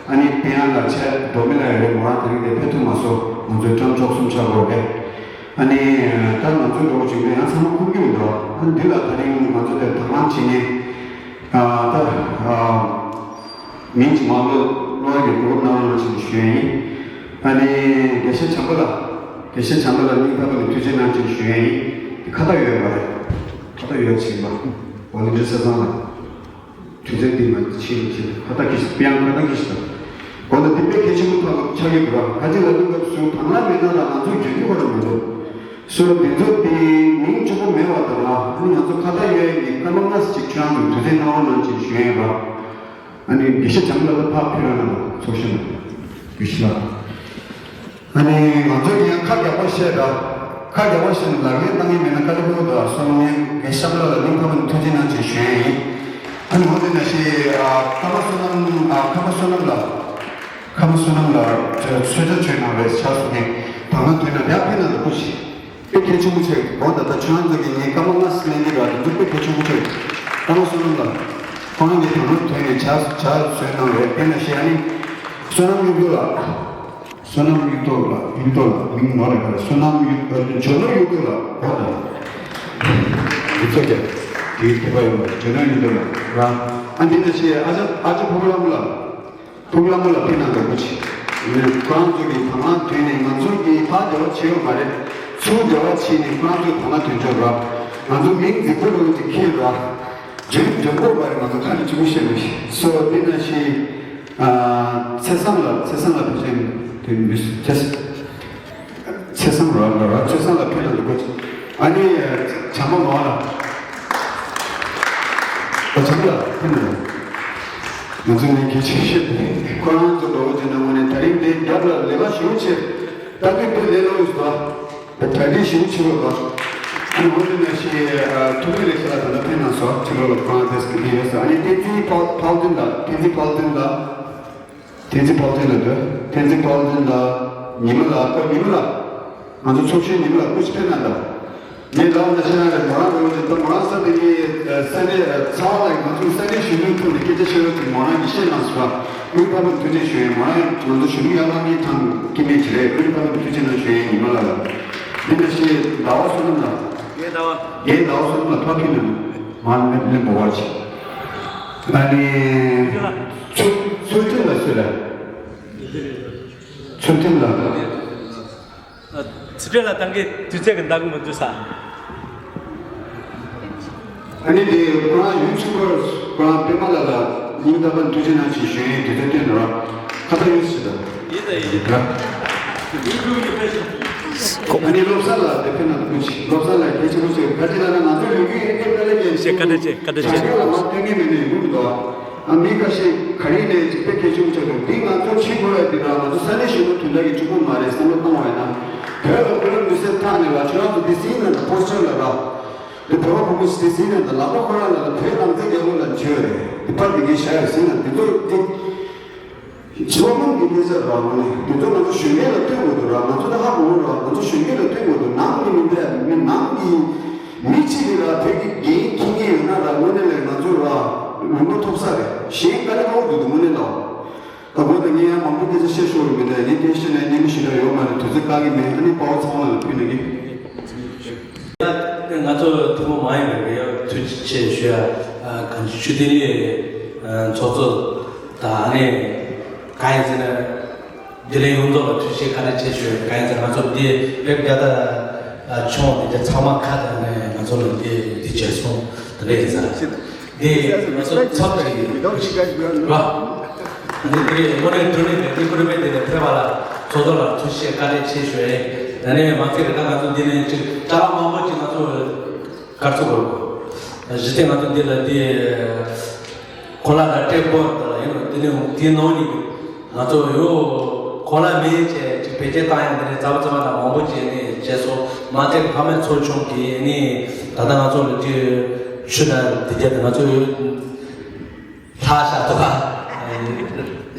ཨ་ནི་པི་ཡང་ལ་བྱས། འགྲོ་མི་ལ་ཡོད་རེད། མོ་རང་དེ་རིང་དེ་ཕེབས་ཐུབ་མ་སོང་། ང་ཚོའི་ཀྲམ་ཆོག་གསུམ་ཆགས་དགོས་རེད། ཨ་ནི་ད་ང་ཚོའི་འགྲོ་བ་བྱུང་ན་ཡང་ཚང་མ་ཁུར་གྱི་མི་འདུག་ཨ་ནི་འདི་ལ་ད་རིང་ང་ཚོ་དེ་དང་བླངས་བྱས་ནས། ཨ། ད། ཨ། མིང་ཅིག་མ་ཀློག་ཀློག་ཡག་གི་གོ་སྐབས་གནང་རོགས་གནང་ཞེས་ཞུ་ཡ་ཡིན། ཨ་ནི་དགེ་བཤེས་བྱམས་པ་ལགས། དགེ་བཤེས་བྱམས་པ་ལགས་སྙིང་ཐག་པ་ནས་ཐུགས་རྗེ་གནང་ཞེས་ཞུ་ཡ་ཡིན། ཁ་བརྡ་ཡོད་པ་རེད། ཁ་བརྡ་ཡོད་ཅིག་ཡིན་པ། ཝོ་ལན་ཊི་ཡར་ས་ཚང་ལ། དུས་ཚོད་འདི་མ་ཕྱིན་ཕྱིན་ཁ་བརྡ་གྱིས་པི་ཡང་ཁ་བརྡ་གྱིས་ཤིག་དང་། འོ་ན་འདི་དཔེ་གལ་ཆེན་པོ་ཐག་ཆགས་ཀྱི་འདུག་ར། ཁ་ཅིག་ལ་དུས་སྐབས་སུ་དང་བླངས་མེད་ན་ར་ང་ཚོས་འགྱོད་རྒྱུ་ཁོ་རང་མི་འདུག་སོ་འདི་ཚོ་དེ་མིང་གཅིག་པོ་མེད་པ་དང་། ང་ང་ཚོ་ཁ་བརྡ་ཡོད་ནི་སྐར་མ་ལྔ་ཙམ་ཅིག་ཁྱོད་རང་ཚོ་དུས་ཚོད་གནང་རོགས་གནང་ཞེས་ཞུ་ཡིན་ར། ཨ་ནི་དགེ་བཤེས་བྱམས་པ་ལགས་ཕར་ཕེབས་རོགས་གནང་། ཚོགས་གཞོན་དགེ་བཤེས་ལགས། ཨ་ནི་ང་ཚོ་གིས་ཡང་ཁ་རྒྱག་པ་བཤད་དང་། ཁ་རྒྱག་པ་བཤད་ནས་ལག་ལེན་བསྟར་མཁན་མེད་ན་དཀའ་ལས་ཁག་པོ་འདུག་བསོད་ནམས་དགེ་བཤེས་ལགས་ལ་སྙིང་ཐག་པ་ནས་ཐུགས་རྗེ་གནང་ཞེས་ཞུ་ཡ་ཡིན། ཨ་ནི་འོ་དེ་ནང་བཞིན། ཨ། ཀརྨ་བསོད་ནམས། ཨ། ཀརྨ་བསོད་ནམས་ལགས། ཀརྨ་བསོད་ནམས་ལགས་ཚོས་ཚོས་བྱ་བྱོས་གནང་རེད་ཆགས་སོང་ནས་དང་བླངས་དོན་ན་ཡར་ཕེབས་གནང་དང་སྐུ་མཁྱེན། དཔེ་གལ་ཆེན་པོ་ཆགས་ཀྱི་འདུག་ད་ལྟ་ཁྱོད་རང་ཚོ་གིས་ངའི་སྐར་མ་ལྔ་ཙམ་ལེན་གྱི་ར། དེ་ཚོ་དཔེ་གལ་ཆེན་པོ་ཆགས་ཀྱི་འདུག་ཀརྨ་བསོད་ནམས་ལགས། ཁོ་རང་གིས་དང་བླངས་དོན་ནས་ཇ་ཇ་བཟོས་གནང་རེད། དེ་ནང་བཞིན་ཨ་ནི་བསོད་ནམས་གཡུ་ཐོག་ལགས། བསོད་ནམས་གཡུ་ཐོག་ལགས། གཡུ་ཐོག་ལགས། མིང་ནོར་རེད་ག་རེ། བསོད་ནམས་གཡུ། ཨ། ཇོ་ནོར་གཡུ་ཐོག་ལགས། འོ་ད། འདི་ཚོ་ཀྱང་དེའི་མཁས་པ་ཡོད་པ་ཇོ་ནོར་གཡུ་ཐོག་ལགས་ར། ཨ། འདི་ནང་བཞིན་ཨ་ཅག་ཨ་ཅག་ཕུག་ལམ་ལགས། ཕུག་ལམ་ལ་ཕེབས་གནང་དང་སྐུ་མཁྱེན། ཁོ་རང་ཚོ་གིས་དང་བླངས་དོན་ནས་ང་ཚོ་གིས་ཕར་འབྲེལ་བ་བྱས་ཡོད་མ་རེད། ཚུར་འབྲེལ་བ་བྱས་ནས་ཁོ་རང་ཚོས་དང་བླངས་དོན་འཇོག་ར། ང་ཚོ་མིང་རྫིག་པོ་རུ་ཅིག་ཁྱེར་ར། འཇོན་འཇོན་པོ་མ་རེད། ང་ཚོ་ཁ་ནས་གཅིག་པུ་བཤད་མི་ཤེས་སོ། དེ་ནང་བཞིན། ཨ། ཚེ་བཟང་ལགས། ཚེ་བཟང་ལགས་ཕེབས་ཤིང་དོན་མི་ཚེ། ཚེ་བཟང་ར་ལ་ར། ཚེ་བཟང་ལགས་ཕེབས་གནང་དགོས། ཨ་ནི་བྱམས་པ་ངག་དབང་ལགས། ཨ། བྱམས་པ་ལགས་ཕེབས་གནང་། ང་ཚོ་ནས་གལ་ཆེ་ཤོས་དེ་ཁོ་རང་ཚོ་འགྲོ་བ་ཅན་ནང་ངོས་ནས་ད་རིང་དེ་རྒྱབ་ལ་ལས་ཀ་ཞེ་པོ་ཆེ། ལྟ་གི་དཔེ་ལས་སླ་པོ་ཞིག་འདུག་ད་གྲ་སྒྲིག་ཞེ་པོ་ཆེ་བོ་འདུག་ཨ་ནི་འོ་དེ་ནང་བཞིན། ཨ། ཐུགས་རྗེ་ལེགས་ལགས་ད་ལྟ་ཕེབས་གནང་སོང་། ཕྱི་ལོགས་ལ་ཁོ་རང་དེ་སྐད་ཡོད་ས། ཨ་ནི་བསྟན་འཛིན་དཔལ་དཔལ་ལྡན་ལགས། བསྟན་འཛིན་དཔལ་ལྡན་ལགས། བསྟན་འཛིན་དཔལ་ལྡན་ལགས་འདུག་བསྟན་འཛིན་དཔལ་ལྡན་ལགས། ཉི་མ་ལགས། ཨོ། ཉི་མ་ལགས། ང་ཚོ་ཚོགས་གཞོན་ཉི་མ་ལགས་སྐུ་མཁྱེན་ཕེབས་གནང་དང་། ངས་ལབ་ན་ཤེས་ཡ་རེད། མོ་རང་འགྲོ་བཞིན་ད་མོ་རང་ས་དེ་གི་ས་གནས་ཚ་བ་ལ་ང་ཚོ་ས་གནས་གཞོན་ནུའི་ཐོག་ནས་སྐད་ཆ་བཤད་རོགས་ཅིག་མོ་རང་གིས་བཤད་གནང་སོང་། སྙིང་ཐག་པ་ནས་ཐུགས་རྗེ་ཆེ་ཞུ་ཡིན། མོ་རང་ང་ཚོ་གཞོན་ནུ་ཡར་ལངས་མཁན་ཐང་སྐྱེ་དམན་ཅིག་རེད། སྙིང་ཐག་པ་ནས་ཐུགས་རྗེ་གནང་ཞུ་ཡིན་ཉི་མ་ལགས་ལ། འདི་འདྲ་ཞིག་ཟླ་བ་བསོད་ནམས་ལགས། ངའི་ཟླ་བ། ངའི་ཟླ་བ་བསོད་ནམས་ལགས་ཕར་ཕེབས་གནང་། མ་ནི་མི་འབོ་བ་ཆེ། ཨ་ནི། ཚུལ་ཚུལ་ཁྲིམས་ལགས་སུ་རེད། ཚུལ་ཁྲིམས་ལགས། ཨ། ཚུལ་ཁྲིམས་ལགས་ད་གིན་དུས་ཚོད་ཀྱི་འདང་མི་འཇུག་ས། ཨ་ནི་དེ་ཁོ་རང་ཡུ་ཊུབ་པར་ཁོ་རང་པད་མ་ལགས་ལ་སྙིང་ཐག་པ་ནས་ཐུགས་རྗེ་གནང་ཞེས་ཞུ་ཡིན། དུས་ཚོད་བཏོན་རོགས། ཁ་བརྡ་ཡོད་ཞིག་དང་། ཡིན་ད་ཡིན། ཡིན་ད། ཨ་ནི་བློ་བཟང་ལགས་དེ་ཕེབས་གནང་དགོས་ཤིག་བློ་བཟང་ལགས་གལ་ཆེན་པོ་ཞིག་ག་ཅི་ལབ་ན་ང་ཚོ་ལོ་རྒྱུས་ཨེ་ཕེབས་ན་ལས་ཀྱང་ཞེས་བཀའ་དྲིན་ཆེ། བཀའ་དྲིན་ཆེ། ལ་མ་སྟོན་ངེས་མེད་ནས་ཡོང་གི་མི་འདུག་ཨ། མི་ཁ་ཤས་ག་རེ་ནས་ཅིག་དཔེ་གལ་ཆེན་པོ་ཆགས་འདུག་འདི་ང་ཚོ་ཕྱི་གོ་ཡ་འདི་ར་ང་ཚོ་ས་གནས་གཞོན་ནུ་དོན་དག་གི་གཅིག་པུ་མ་རེད་བསམ་བློ་བཏང་བ་ཡིན་ན། བོད་ལ་བོད་ལ་མི་སེར་ཐག་ནས་ལ་ཁྱོད་རང་ཚོ་འདི་སྲིད་ན་ད་པོ་སི་ཊར་ལ་ར། འདི་བོད་པ་བུ་མོ་ཞིག་འདི་སྲིད་ན་ད་ལག་པ་ཁོ་རང་ལ་ལ་བོད་ནང་བཙན་རྒྱལ་ལོ་ལ་བྱོས་རེད། འདི་པར་འདི་གའི་བཞག་ཡོད་སྲིད་ན་འདི་ཚོ་འདི། འཆི་བ་རྣམས་ཀྱི་གནས་ཚད་རག་ནས་དེ་ཚོ་ང་ཚོ་གཞོན་སྐྱེས་ལ་སྟོན་དགོས་འདུག་ར། ང་ཚོ་ད་ཧ་གོ་ར། ང་ཚོ་གཞོན་སྐྱེས་ལ་སྟོན་དགོས་འདུག་ནང་གི་མི་འདྲ་མི་ནང་གི་མི་གཅིག་གིས་ར་བོད་ཀྱི་འགན་འཁྱེར་མཁན་ཡོད་ན་ར་དངོས་གནས་ལས་ང་ཚོ་ར་ལུང་པ་ཐོབ་ས་རེད། གཞན་དཀའ་ལས་ཁག་པོ་འདུག་དངོས་གནས་ལ། ད་གོ་ད་ངས་ཡང་མང་པོ་སྐད་ཆ་བཤད་ཤོར་བ་མི་འདྲ། ངས་སྐད་ཆ་བཤད་ན་སྙན་མོ་ཞེ་དྲག་ཡོད་མ་རེད། དུས་ཚོད་བཀག་གི་མེད། ཨ་ནི་པའོ་ཚང་མ་ལ་ཕུལ་ནས་ཀྱི། ང་ཚོ་ཐུན་མོང་མ་ཡིན་པའི་ཡང་ཐུགས་རྗེ་ཆེ་ཞུ་ཡ། གངས་ཅན་ཆོས་ལྡན་གླིང་ཚོགས་གཙོ་དང་ཨ་ནི་གང་ཡིན་ཟེར་ན། འདི་ལས་ཡོངས་རྫོགས་ལ་ཐུགས་རྗེ་ཆེ་བཀའ་དྲིན་ཆེ་ཞུ་ཡ། གང་ཡིན་ཟེར་ན་ང་ཚོ་འདི་བེབ་རྒྱ་ད་ཆུང་འདི་ཚང་མ་ཁ་དང་ནས་ང་ཚོ་ལ་འདི་འདི་བྱས་སོང་། དེ་འདྲ་ཡིན་ས། འདི་ང་ཚོ་ཚབ་ཀྱི་ར། འདི་འདི་དངོས་གནས་དྲང་གནས་ཀྱི་འདི་ཀུ་རུ་པའི་འདི་ནས་ཕེབས་པ་ལ་ཚོགས་གཙོ་ལ་ཐུགས་རྗེ་ཆེ་བཀའ་དྲིན་ཆེ་ཞུ་ཡ། ད་ནས་མ་ཚད་ཀྱི་ད་ང་ཚོ་འདི་ནས་ཅིག་ཅ་ལག་མང་པོ་ཅིག་ང་ཚོ་གར་ཚུགས་དགོས། གཞི་རྟེན་ང་ཚོ་འདི་ལ་འདི་གོ་ལ་ལ་སྤྲད་དགོས་ད་ལ་ཡིན་ནོ། འདི་ནས་འདི་ནང་ནས་ང་ཚོ་ཡོ་གོ་ལ་མེད་བྱས་ཅིག་བེད་སྤྱོད་བཏང་ཡ་འདི་ནས་རྩ་བ་རྩ་བ་དང་མང་པོ་བྱས་ནས་བྱས་སོང་། མ་ཚད་ཕ་མའི་ཚོགས་ཆུང་གིས་ནི་ད་ལྟ་ང་ཚོ་ལ་འདི་ཆུ་དང་འདི་རྒྱ་དང་ང་ཚོ་ཡོ། ལྷག་ཤ་དོ་ག་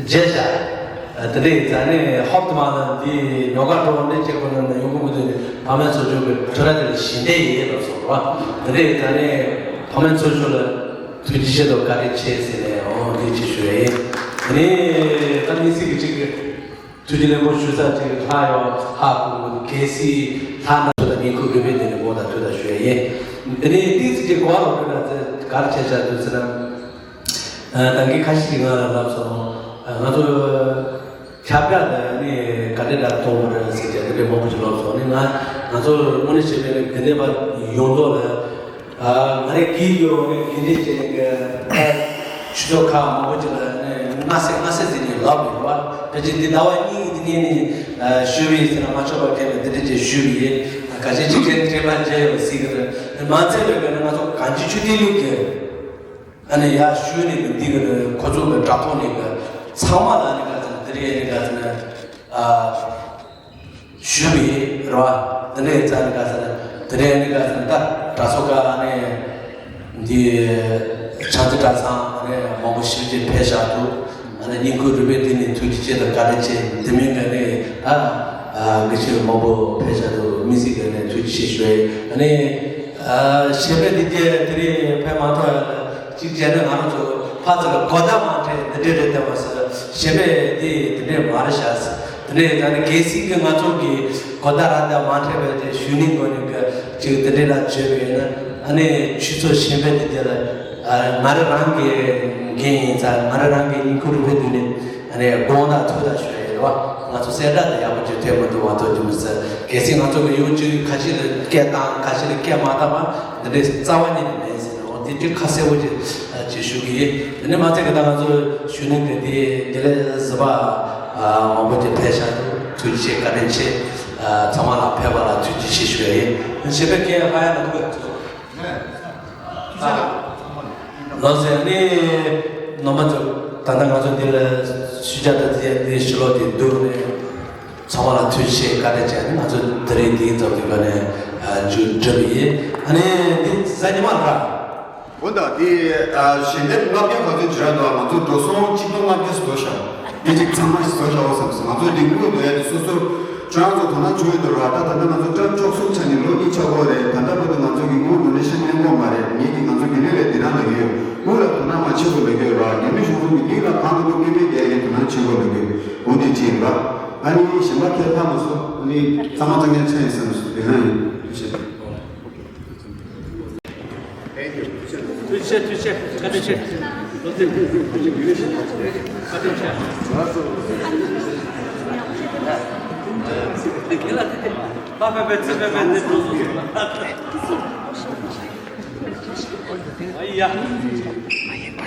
རྗེས་ཤ་དེ་འདྲའི་ད་ནི་ཧོབ་ཏུ་མ་ལ་འདི་ཉོ་ག་འགྲོ་འདྲེ་ཅེས་པོ་ནང་ཡོང་གི་མི་འདུག་ནི་ཕ་མའི་ཚོགས་ཆུང་གི་ཁྲོ་ར་དེ་ལ་ཞི་བདེ་ཡིན་ལབ་སོང་བ། དེ་འདྲའི་ད་ནི་ཕ་མའི་ཚོགས་ཆུང་ལ་ཐུགས་རྗེ་ཆེ་དང་བཀའ་དྲིན་ཆེ་ཟེར་ནས་འོ་འདི་ཅིག་ཞུ་ཡ་ཡིན། དེ་ནི་ད་མི་སྲིད་ཀྱི་ཅིག་གི་ཐུགས་རྗེ་ལེགས་འབུལ་ཞུ་ས་ཅིག་ལྷག་ཡོད་ཧ་གོ་གལ་སྲིད་ལྷག་ན་ཐུགས་དང་ཉིན་གུང་རུས་པའི་དེ་ནས་འགོ་དང་ཐུགས་དང་ཞུ་ཡ་ཡིན། དེ་ནས་ཏིག་ཙི་ཅིག་གོ་བ་ལོག་འགྲོ་ན་ག་རེ་བྱས་བཞག་འདུག་ཟེར་ན། ད་གིན་ཁ་ཤས་ཀྱིས་ང་ལ་ལབ་སོང་། ང་ཚོ་ཁྱབ་བསྒྲགས་དང་ནི་ག་འདྲ་འདྲ་གཏོང་དགོས་རེད་ཟེར་གྱི་དེ་འདྲའི་མང་པོ་ཞིག་ལབ་སོང་། ནི་ང་ང་ཚོ་དངོས་གནས་བྱས་པའི་དགེ་འདུན་པ་ཡོངས་རྫོགས་ལ་ང་རེ་གིས་ཡོད་རེད། དེ་འདྲའི་བྱས་ནས་ཆུ་ཚོད་ཁག་མང་པོ་ཅིག་ལ་ནི་ལྔ་སེ་ལྔ་སེ་ཟིན་ནས་ལབ་ཡོད་རེད་བ། ཕལ་ཆེར་འདི་ཟླ་བ་གཉིས་ཀྱི་དེ་ནས་ནི་ཞུ་བའི་ཟེར་ན་མ་ཆོག་པ་གལ་ཏེ་འདི་འདྲ་ཅིག་ཞུ་བའི་ག་ཅེ་ཅིག་ཁྱེད་འདྲེས་པ་མཇལ་ཡོད་སྲིད་གི་རེད། མ་ཚད་པའི་སྒང་ནས་ང་ཚོ་གངས་ཅན་ཆོས་ལྡན་གླིང་གི་ཨ་ནི་ཡར་ཞུས་ནས་གི་འདི་གི་ཁོ་ཚོ་གི་དྲ་ཐོག་ནས་གི་ཚང་མ་ལ་ཨ་ནི་ག་ཚོད་ནས་འདི་རེད། ཨ་ནི་ག་ཚོད་ནས་ཨ་ཞུས་པའི་རེད་བ། འདི་འདྲའི་ཚ་ནི་ག་ཚོད་ནས་འདི་རེད། ཨ་ནི་ག་ཚོད་ནས་ད་དྲ་ཚོགས་ཀ་ཨ་ནི་འདི་བྱང་རྩེ་གྲྭ་ཚང་ཨ་ནི་མང་པོ་ཞིབ་ཅིག་ཕེབས་བཞག་འདུག་ཨ་ནི་སྙིང་ཁུང་རུས་པའི་གཏིང་ནས་ཐུགས་རྗེ་ཆེ་དང་བཀའ་དྲིན་ཆེ། དེ་མིན་ག་ནས་ཨ་དགེ་བཤེས་མང་པོ་ཕེབས་བཞག་འདུག་མི་སྲིད་ག་ནས་ཐུགས་རྗེ་ཆེ་ཞུ་ཡ་ཡིན། ཨ་ནི། གཞན་པའི་འདི་གས་དེ་རིང་ཕན་མ་ཐོགས་ཡ་ལ་གཅིག་བྱས་ན་ང་རང་ཚོ་ཕར་ཚུར་ལ་གོ་བརྡ་མ་འཕྲད་འདི་འདྲས་རེད་བསྡད་པ་ཟེར། གཞན་པའི་འདི་འདི་འདྲས་མ་རེད་ཤག་ཟེར། དེ་ནས་ད་ནི་གལ་སྲིད་ཀྱི་ང་ཚོ་གི་གོ་བརྡ་རང་འདྲ་མ་འཕྲད་པའི་དེ་ཞུ་ནི་དགོས་ནི་གི་ཅིག་འདི་འདྲས་ལ་བྱས་པ་ཡིན་ན་ཨ་ནི་ཆུ་ཚོད་གཞན་པའི་འདི་གས་ལ་ང་རང་རང་གི་འགན་ཡིན་ཙང་ང་རང་རང་གི་སྙིང་ཁུང་རུས་པའི་མདུན་ནས། ཨ་ནི་དགོངས་དག་ཐུགས་དག་ཞུ་ཡ་ཡིན་རེད་བ། ང་ཚོ་གསལ་བསྒྲགས་དེ་ཡག་པོ་ཅིག་ཐེབས་མ་ཐུབ་པ་ཐུགས་རྗེ་མི་གསལ། གལ་སྲིད་ང་ཚོ་གི་ཡོང་ཅིག་ཁ་ཤས་ལ་སྐད་བཏང་ཁ་ཤས་ལ་སྐད་མ་བཏང་བ་འདི་འདྲའི་རྩ་བ་ཉིད་ནས་མེད་ཟེར་ནས་འོ་དེ་དུས་ཁ་གསལ་པོ་ཅིག་ཅིག་ཞུ་གི་ཡིན། དེ་ནས་མ་ཚད་གི་ད་ང་ཚོ་ཞུ་ནི་གི་དེ་དེ་ལས་གཟི་པ་མང་པོ་ཅིག་ཕེབས་ཤག་འདུག་ཐུགས་རྗེ་ཆེ་བཀའ་དྲིན་ཆེ། ཚང་མ་ལ་ཕེབས་པ་ལ་ཐུགས་རྗེ་ཆེ་ཞུ་ཡ་ཡིན། གཞན་པའི་སྐད་ཧ་ཡ་ན་འདུག་ག་ལགས་སོ། ཨ་ནི་ནོར་མ་ཚོ་ད་ལྟ་ང་ཚོ་འདི་ལ་ཤུལ་བཞག་ད་དེ་འདི་ཕྱི་ལོགས་དེ་འདུག་ནས་ཚང་མ་ལ་ཐུགས་རྗེ་ཆེ་བཀའ་དྲིན་ཆེ། ཨ་ནི་ང་ཚོ་དེ་རིང་འདིའི་ཚོགས་འདུ་ག་ནས་མཇུག་སྒྲིལ་བ་ཡིན། ཨ་ནི་འདི་གཟའ་ཉི་མ་ར། འོ་ད་འདི་ཞལ་འདེབས་ལྔ་བརྒྱ་ག་ཚོད་ཅིག་རག་འདུག་ང་ཚོ་འགྲོ་སོང་ཆིག་སྟོང་ལྔ་བརྒྱ་ཙམ་འགྲོ་ཤག་འདི་གཅིག་ཚང་མ་ཞིག་བཟོ་བྱའོ་བསམ་སོང་། ང་ཚོ་འདི་དངུལ་འདོན་ཡ་དེ་སོ་སོ་ཁྱོད་རང་ཚོ་དོ་སྣང་བྱུང་ཡོད་འདུག་ར། ད་ད་ལྟ་ང་ཚོ་བཀྲ་ཤིས་ཆོས་གསུམ་ཆགས་ནས་ལོ་གཉིས་ཆགས་ཀྱི་ཡོད་རེད། ད་ལྟ་བར་དུ་ང་ཚོ་གི་དངུལ་ཌོ་ནེ་ཤན་ལེན་གྱི་ཡོད་མ་རེད། ངེད་ཀྱིས་ང་ཚོ་དགེ་ལས་ལས་འདི་རང་ལབ་ཀྱི་ཡོད། དངུལ་ལ་དོ་སྣང་མ་བྱེད་དགོས་ལབ་ཀྱི་ཡོད་ར། རྒྱ་མི་གཞུང་ཚོ་གི་འདི་ལ་གང་དུ་སྐད་འབོད་རྒྱག་ཡ་གི་དོ་སྣང་བྱེད་དགོས་ལབ་ཀྱི་ཡོད། འོ་འདི་གཅིག་ཡིན་པ། ཨ་ནི་གཞན་པ་ཁྱེད་ལྷག་མ་སོང་། ཨ་ནི་གཙང་མ་གཙང་རྐྱང་ཆགས་ཡིན་བསམ་སོང་། དེ་རང་ཡིན། ཐུགས་རྗེ་ཆེ། ཐུགས་རྗེ་ཆེ། ཐུགས་རྗེ་ཆེ། བཀའ་དྲིན་ཆེ། བཀའ་དྲིན་ཆེ། ཨ་ཡ།